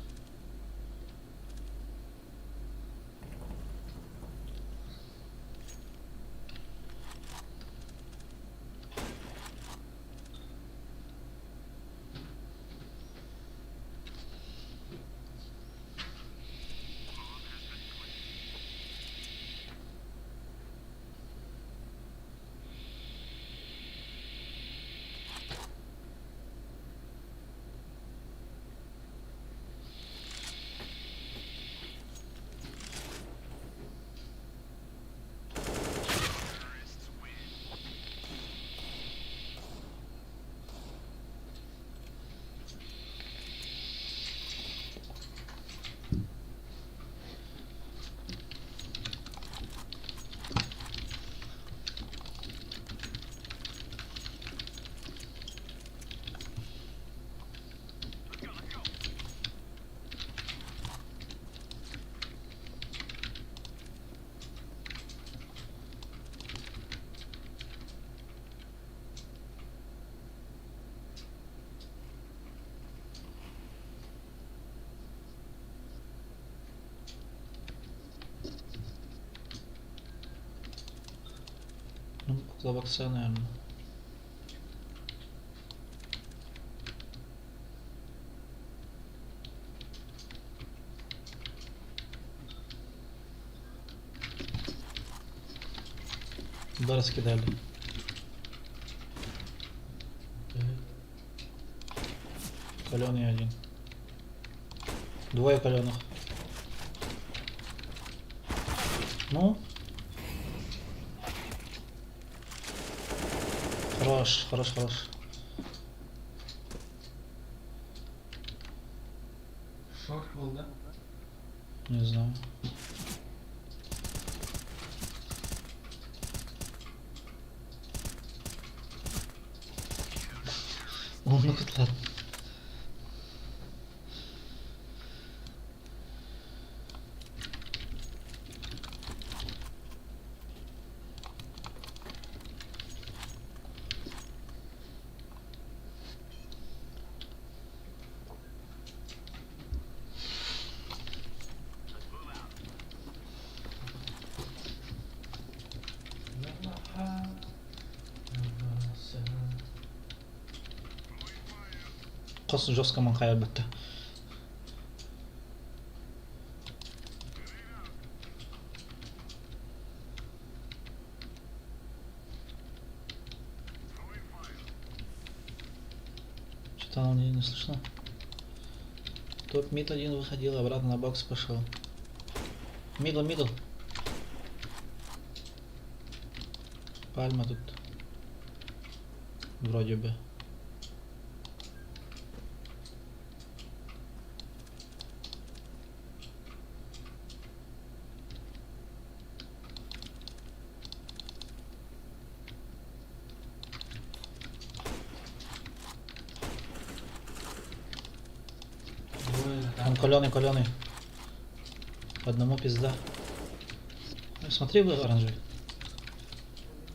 Около бокса, наверное. Да, раскидали. Каленый один. Двое каленых. Ну? Хорош, хорош, хорош. Шорт был, да? Не знаю. Оннук ытылар. Хос жестко маҥхайар бытта. Что-то оно мне не слышно. Топ мид один выходил, обратно на бокс пошел. Мидл, мидл. Пальма тут. Вроде бы. Двое Он каленый, каленый. Одному пизда. Ну, смотри вы оранжевый.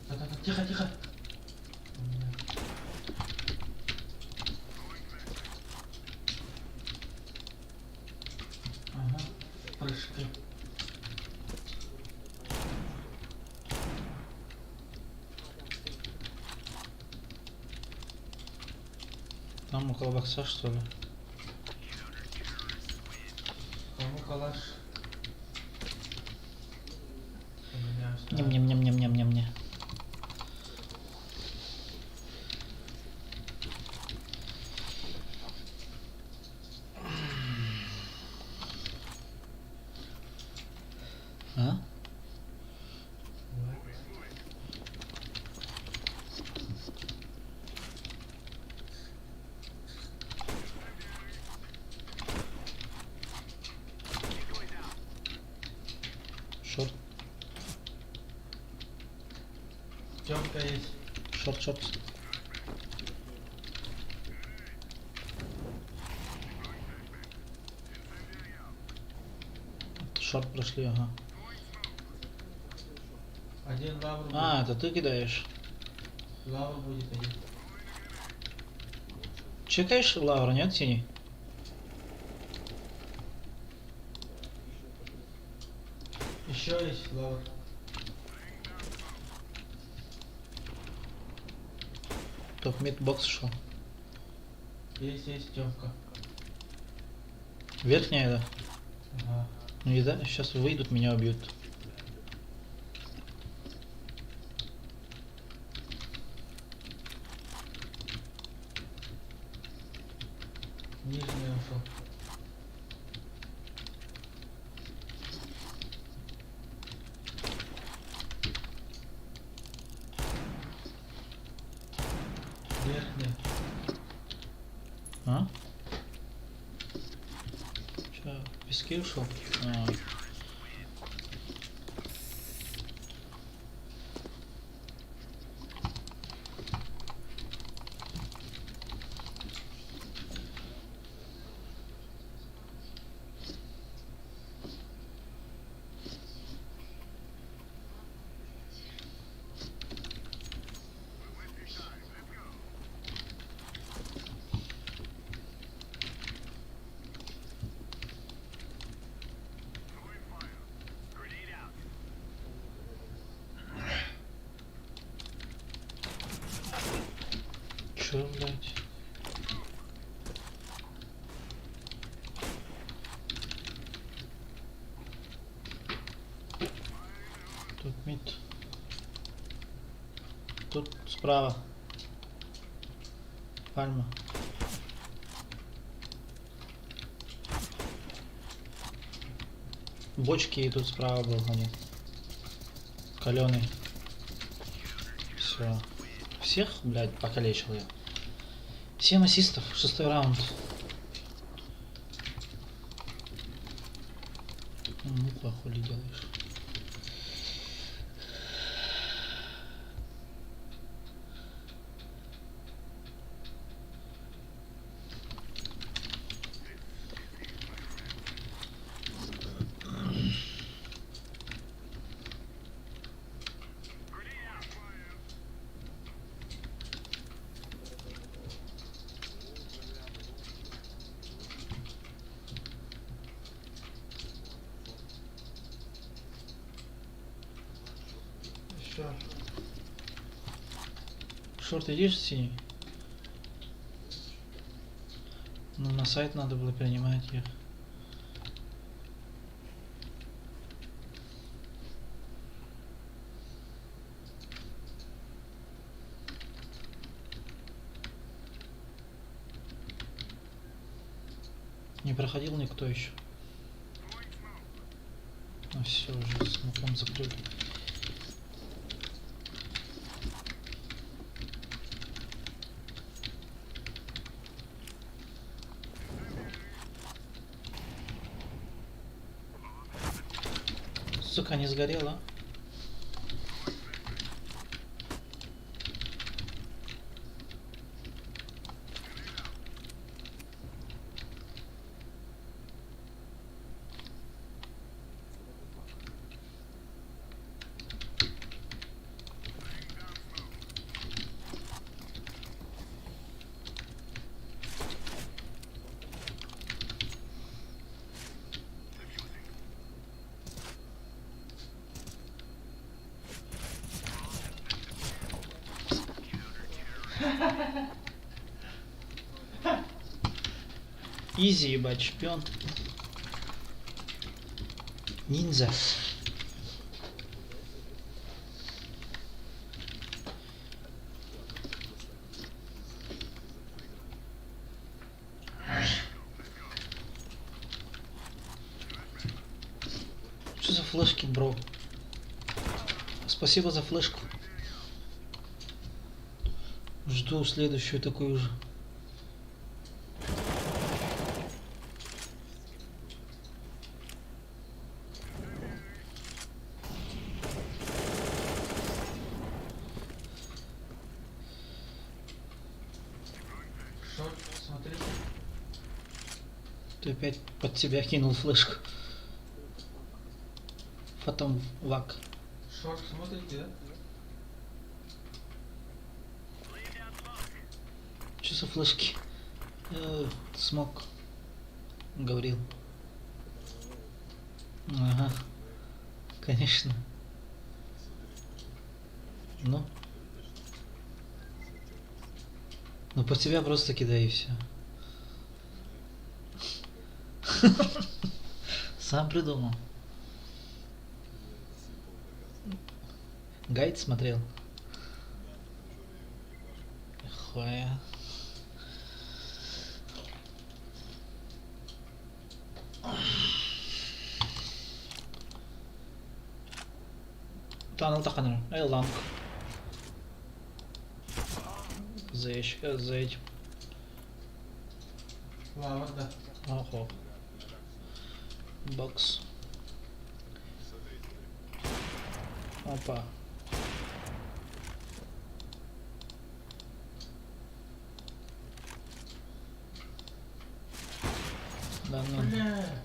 Да-да-да, тихо, тихо. Ага, прыжки. Там около бокса, что ли? Кому калаш? Поменяюсь на- Не-не-не-не-не-не-не. А? Шорт, Тёмка есть. шорт, шорт. Шорт прошли, ага. Один лавр будет. А, это ты кидаешь. Лавр будет один. Чекаешь лавр, нет, синий? Еще есть лавр. Топ мид бокс шел. Есть, есть Тёмка. Верхняя, да? Ага. Ну и да, сейчас выйдут, меня убьют. Нижний ушел. Верхний. А? Че, в пески ушел? А. Чё, блядь? Тут мид. Тут справа. Пальма. Бочки и тут справа был они. Каленый. Все. Всех, блядь, покалечил я. 7 ассистов, шестой раунд. Ну, хули делаешь. Еще. Шорт идешь синий? Ну, на сайт надо было принимать их. Не проходил никто еще. Ну все, уже смоком закрыли. Сука, не сгорела. Изи, ебать, шпион. Ниндзя. Что за флешки, бро? Спасибо за флешку. Жду следующую такую же. Шорт, смотрите. Ты опять под себя кинул флешку. Потом вак. Шорт, смотрите, да? Что за флешки? Смог. Говорил. Ага. Конечно. Ну. Ну под себя просто кидай и все. Сам придумал. Гайд смотрел. Хуя. Tunnel таханыр. Эй, long. За за этим. Лава, да. Охо. Бокс. Опа. Да ну. Бля.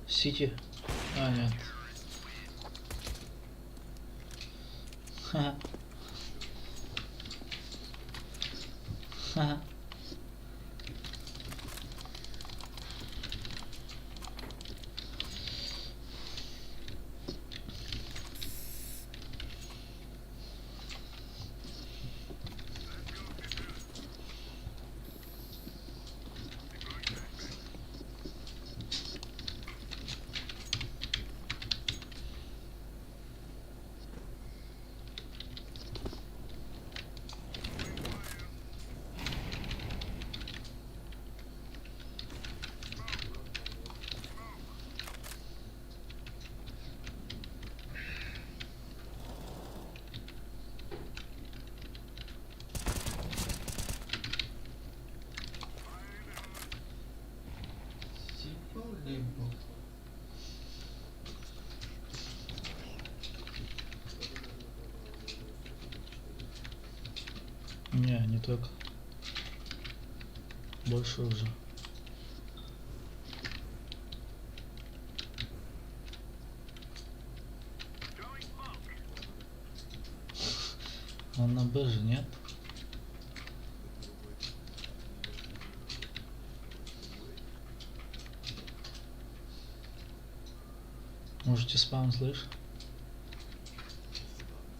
Сити. А, нет. Ха. Ха. не только. Больше уже. Он на Б же, нет? Можете спам, слышь?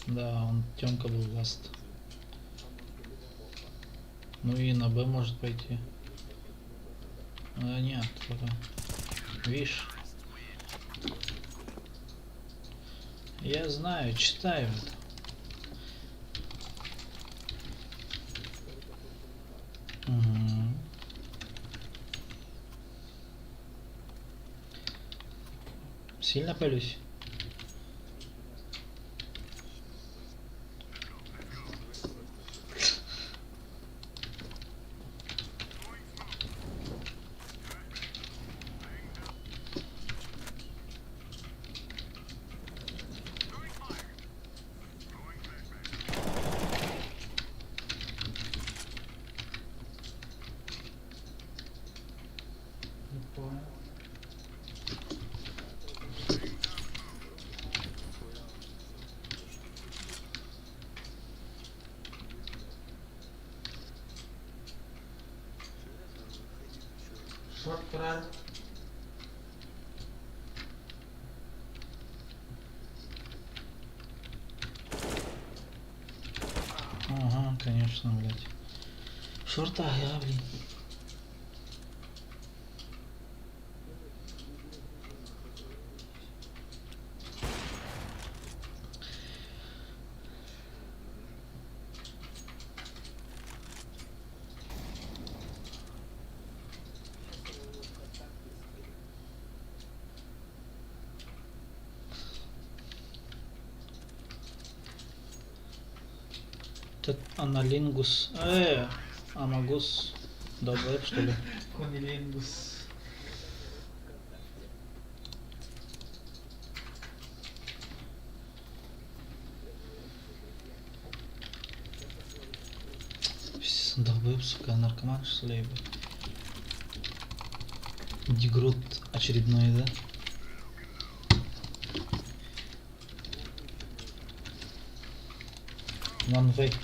Да, он Тёмка был ласт. Ну и на Б может пойти. А, нет, пока. Видишь? Я знаю, читаю это. Угу. Сильно палюсь? Не понял. Шорт турар. Ага, конечно, блядь. Шорта, я, блин. Этот аналингус. Амагус. Долбоеб, что ли? Кунилингус. Долбоеб, сука, наркоман, что ли, ебать? Дегрут очередной, да? One way.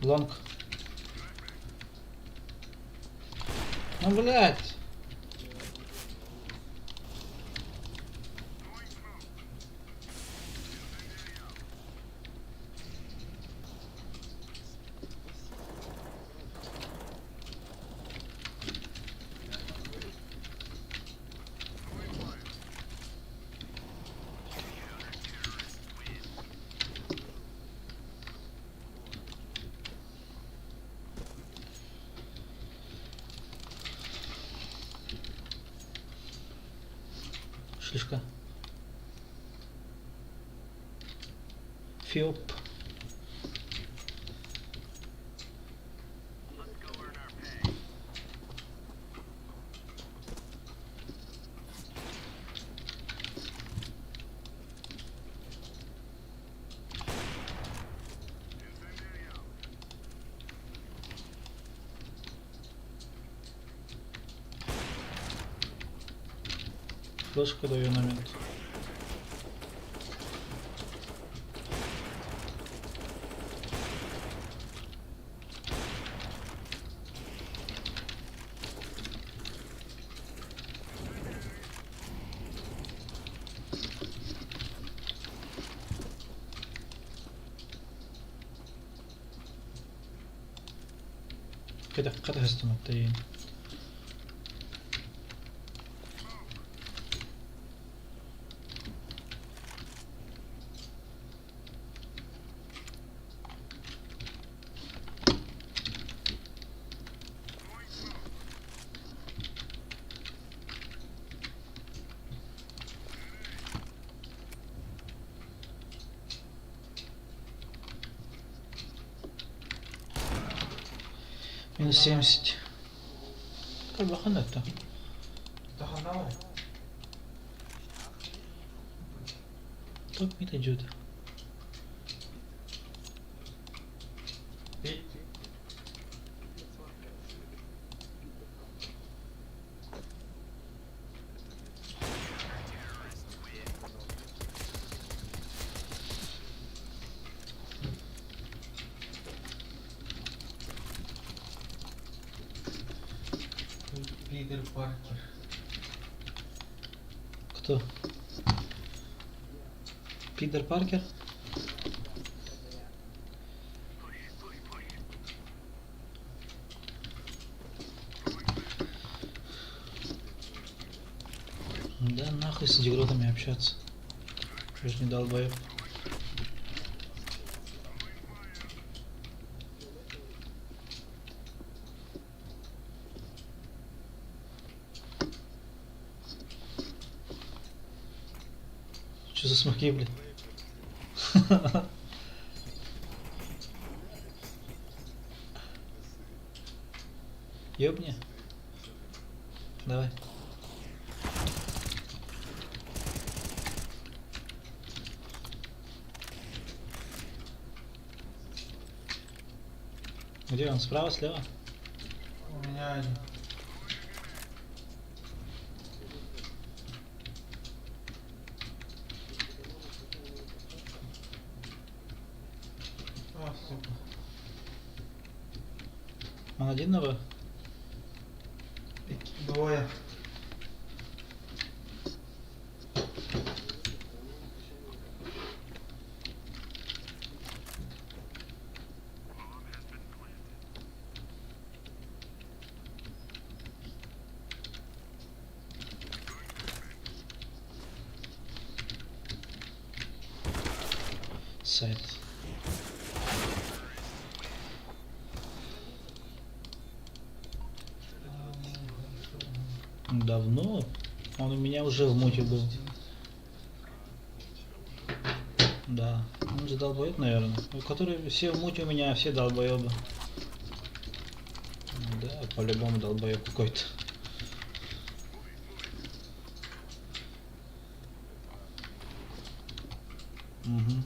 Long. Ну, блядь. Шлишка. Фиоп. Флешку даю на мид. Кэтэх хастыматтайын. Минус 70. Кальбахан это. Таханал. Топ мид идет. Пить. Питер Паркер. Кто? Питер Паркер? Да нахуй с идиотами общаться. Я же не долбоеб. Что за смоки, блядь? Ёбни. Давай. Где он? Справа, слева? У меня один. А, сука. Он один на Б? Двое. Сайт. Давно? Он у меня уже в муте был. Да. Он же долбоеб, наверное. Ну, Которые все в муте у меня, все долбоебы. Да, по-любому долбоеб какой-то. Угу.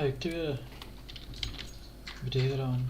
А, тебе Бреверан.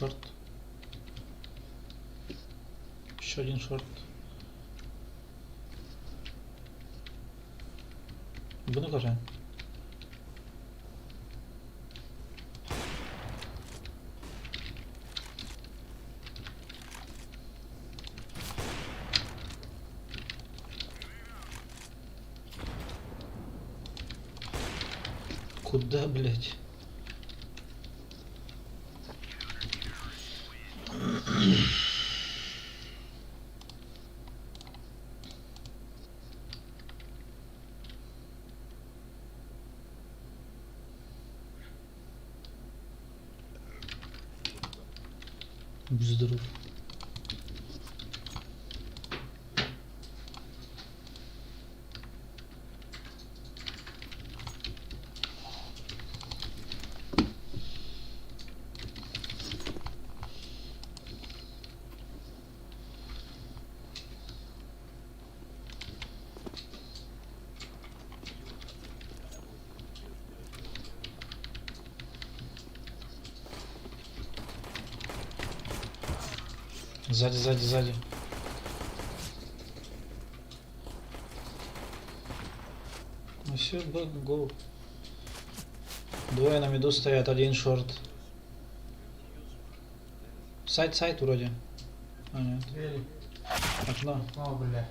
Шорт. Еще один шорт. Буду кажа. Куда, блядь? Будь здоров. Сзади, сзади, сзади. Ну все, go. Двое на миду стоят, один short. Site, site вроде. А, нет. Двери. Окно. О, бля.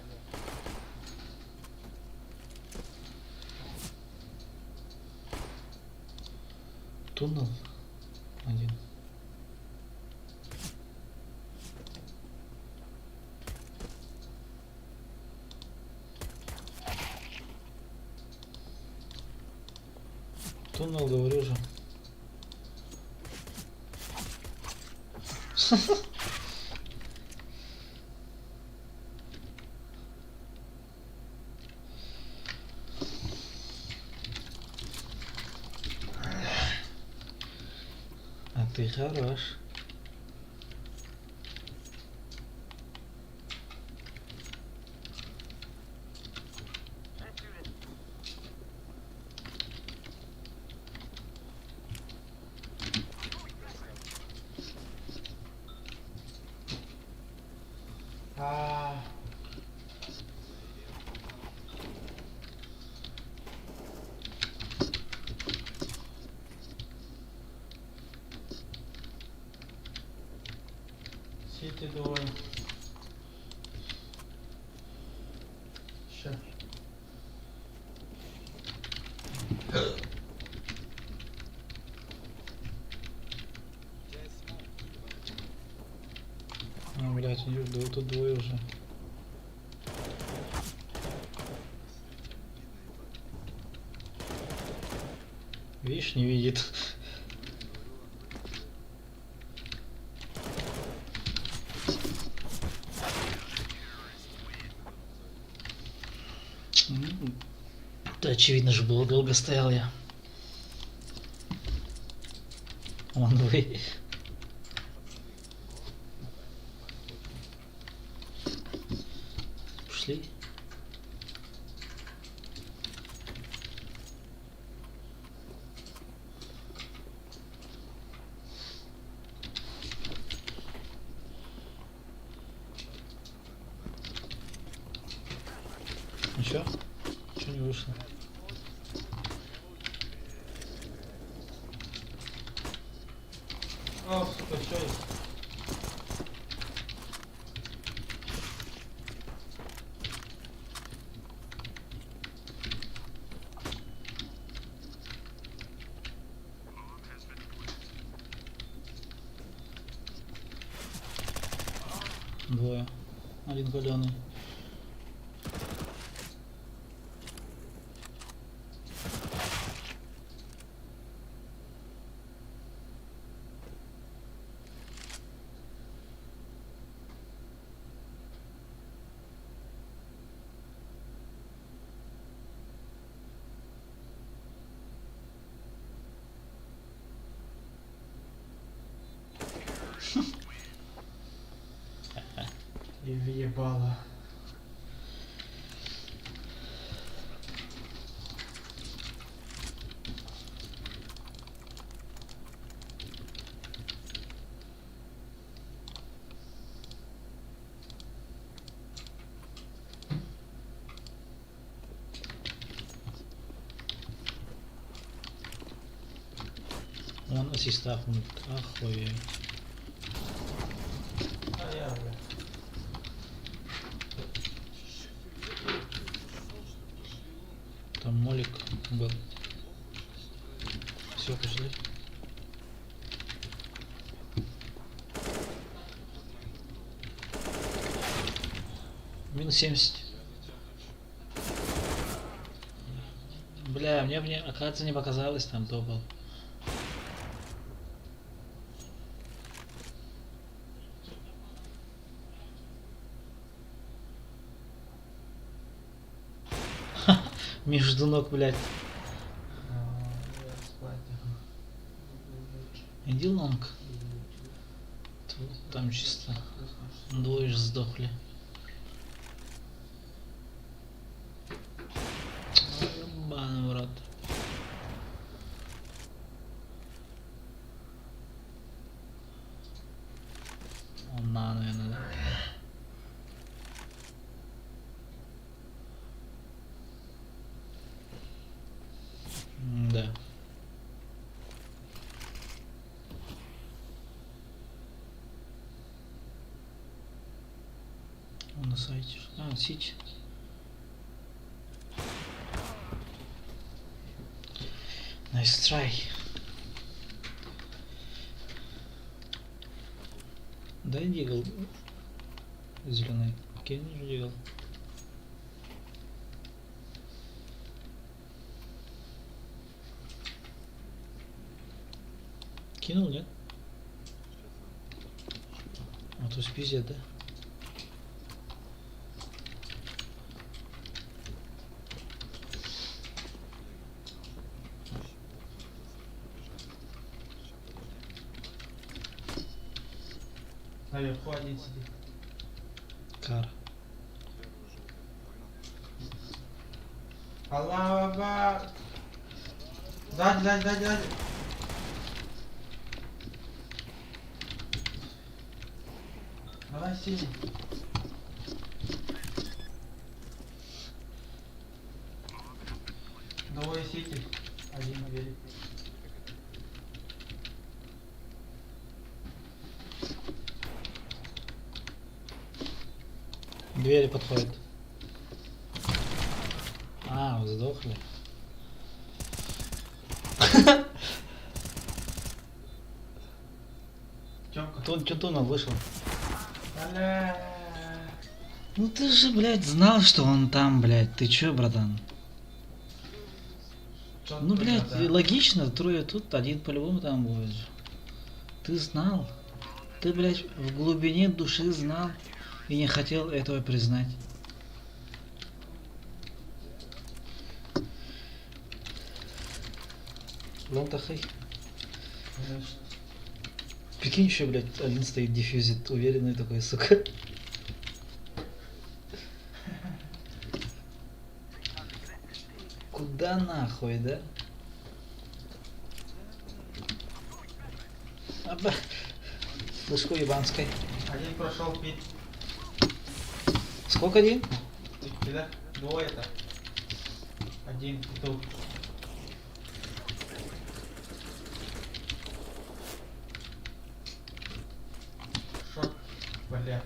Туннел. Один. Туннел, говорю же. А ты хорош. А, Сити двое. Ща. А, блядь, у них тут двое уже. Видишь, не видит. Да, очевидно же было, долго стоял я. Он вы. Пошли. Ничего? Ничего не вышло. О, сука, еще есть. Двое. Один каленый. И въебало. Он ассистах, охуеть. А я, бля. Там молик был. Все, пошли. Минус 70. Бля, мне, мне, оказывается, не показалось, там то был. Между ног, блядь. Иди long. Там чисто двое ж сдохли. Ебаный в рот. Он на, наверное, да? Да. Он на сайте. А, сить. Nice try. Дай deagle зеленый. Кинь же deagle. Кинул, нет? А то есть пиздец, да? Наверху один сидит. Кар. Аллах Акбар. Сзади, сзади, сзади, сзади. Давай синий. Двое сити. Один на велике. Двери подходят. А, вы сдохли. Тёмка. Тун Тунтунов вышел. Бля. Ну ты же, блядь, знал, что он там, блядь. Ты чё, братан? Чё Ну, ты, блядь, да. логично, трое тут, один по-любому там будет же. Ты знал. Ты, блядь, в глубине души знал и не хотел этого признать. Лонтахай. Конечно. Прикинь, еще, блядь, один стоит дефьюзит, уверенный такой, сука. Куда нахуй, да? Аба. Флешку ебанской. Один прошел pit. Сколько один? Да? Двое-то. Один тут. Short. Бля.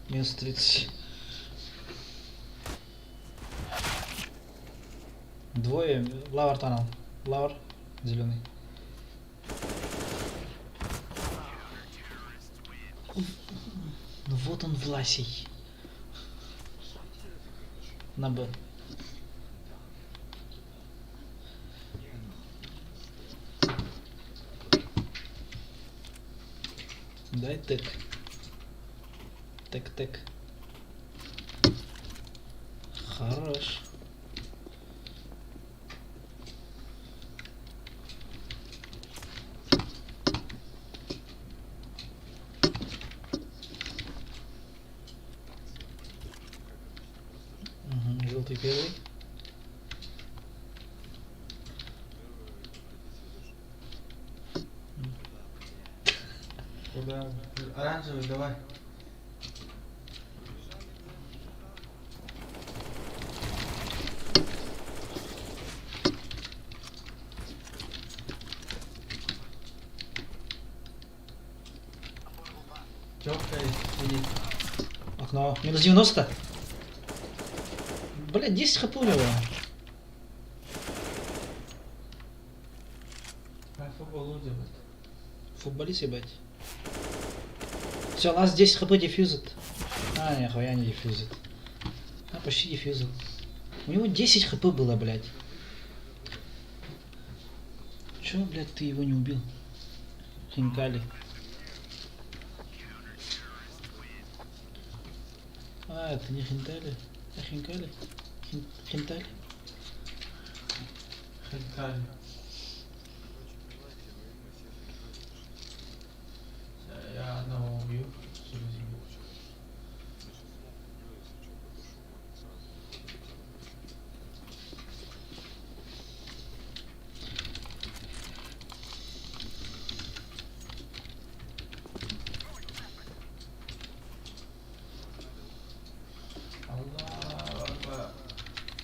Минус 30. Двое. Lower tunnel. Lower. Зеленый. Ну вот он, Власий. На Б. Дай тык. Тык-тык. Хорош. Угу, желтый первый. Куда? Оранжевый, давай. Тёмка сидит. Окно. Минус 90. Блядь, 10 хп у него. А футбол делает. Футболист, ебать. Все, last 10 хп дефьюзит. А, нихуя не дефьюзит. А, почти дефьюзил. У него 10 хп было, блядь. Чё, блядь, ты его не убил? Хинкали. А, это не хинтали. А хинкали? Хин, хинтали? Хинкали. Я одного убью через него. Allah Allah.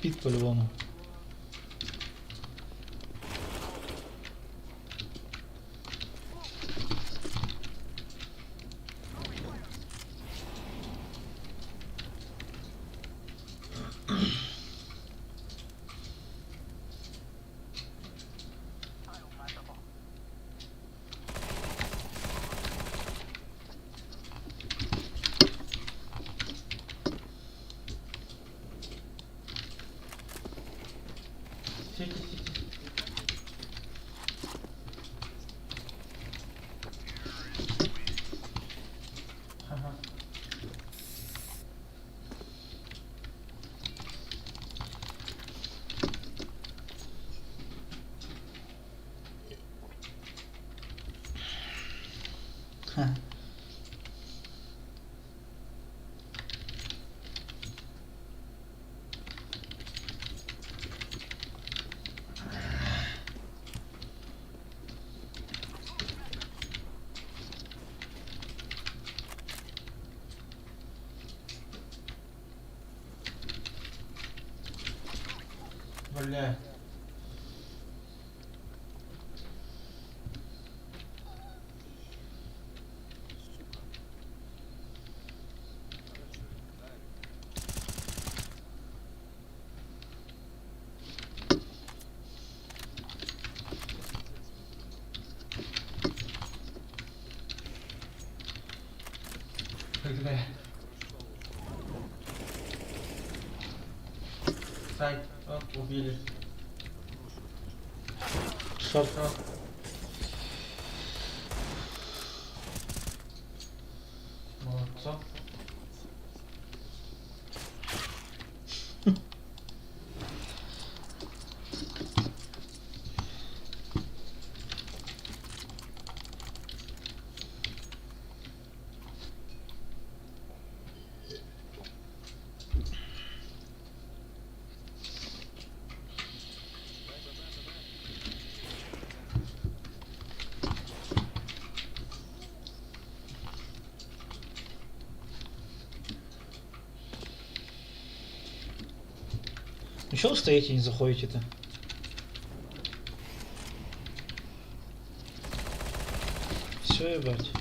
Пит по-любому. Сети, сети. Ага. Ха. Бля. Бля. Сайт. Оп, убили. Шорт. Шорт. Молодцом. Ну что вы стоите, не заходите-то? Все, ебать.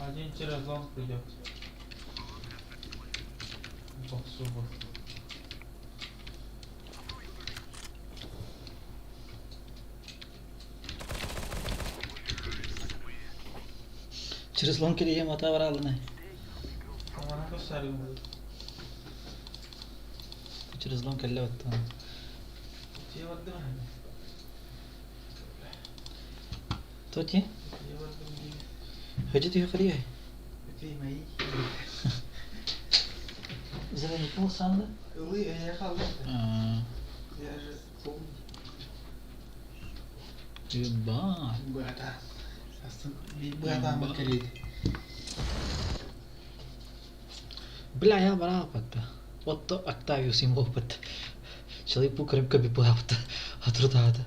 Один через лонг придет. Боксу был. Через лонг или ем отавралны. Она косарь будет. Через лонг или вот там. Тебе вот давай. Тоти? Тебе вот давай. Хотите их ли? Ты мои. Зеленый пол санда? Ылы, я халды. Я же помню. Ебать. Бата. Бата макарит. Бля, я брал патта. Отто Октавиус им опыт. Человек пукарым каби папта. Отрутата.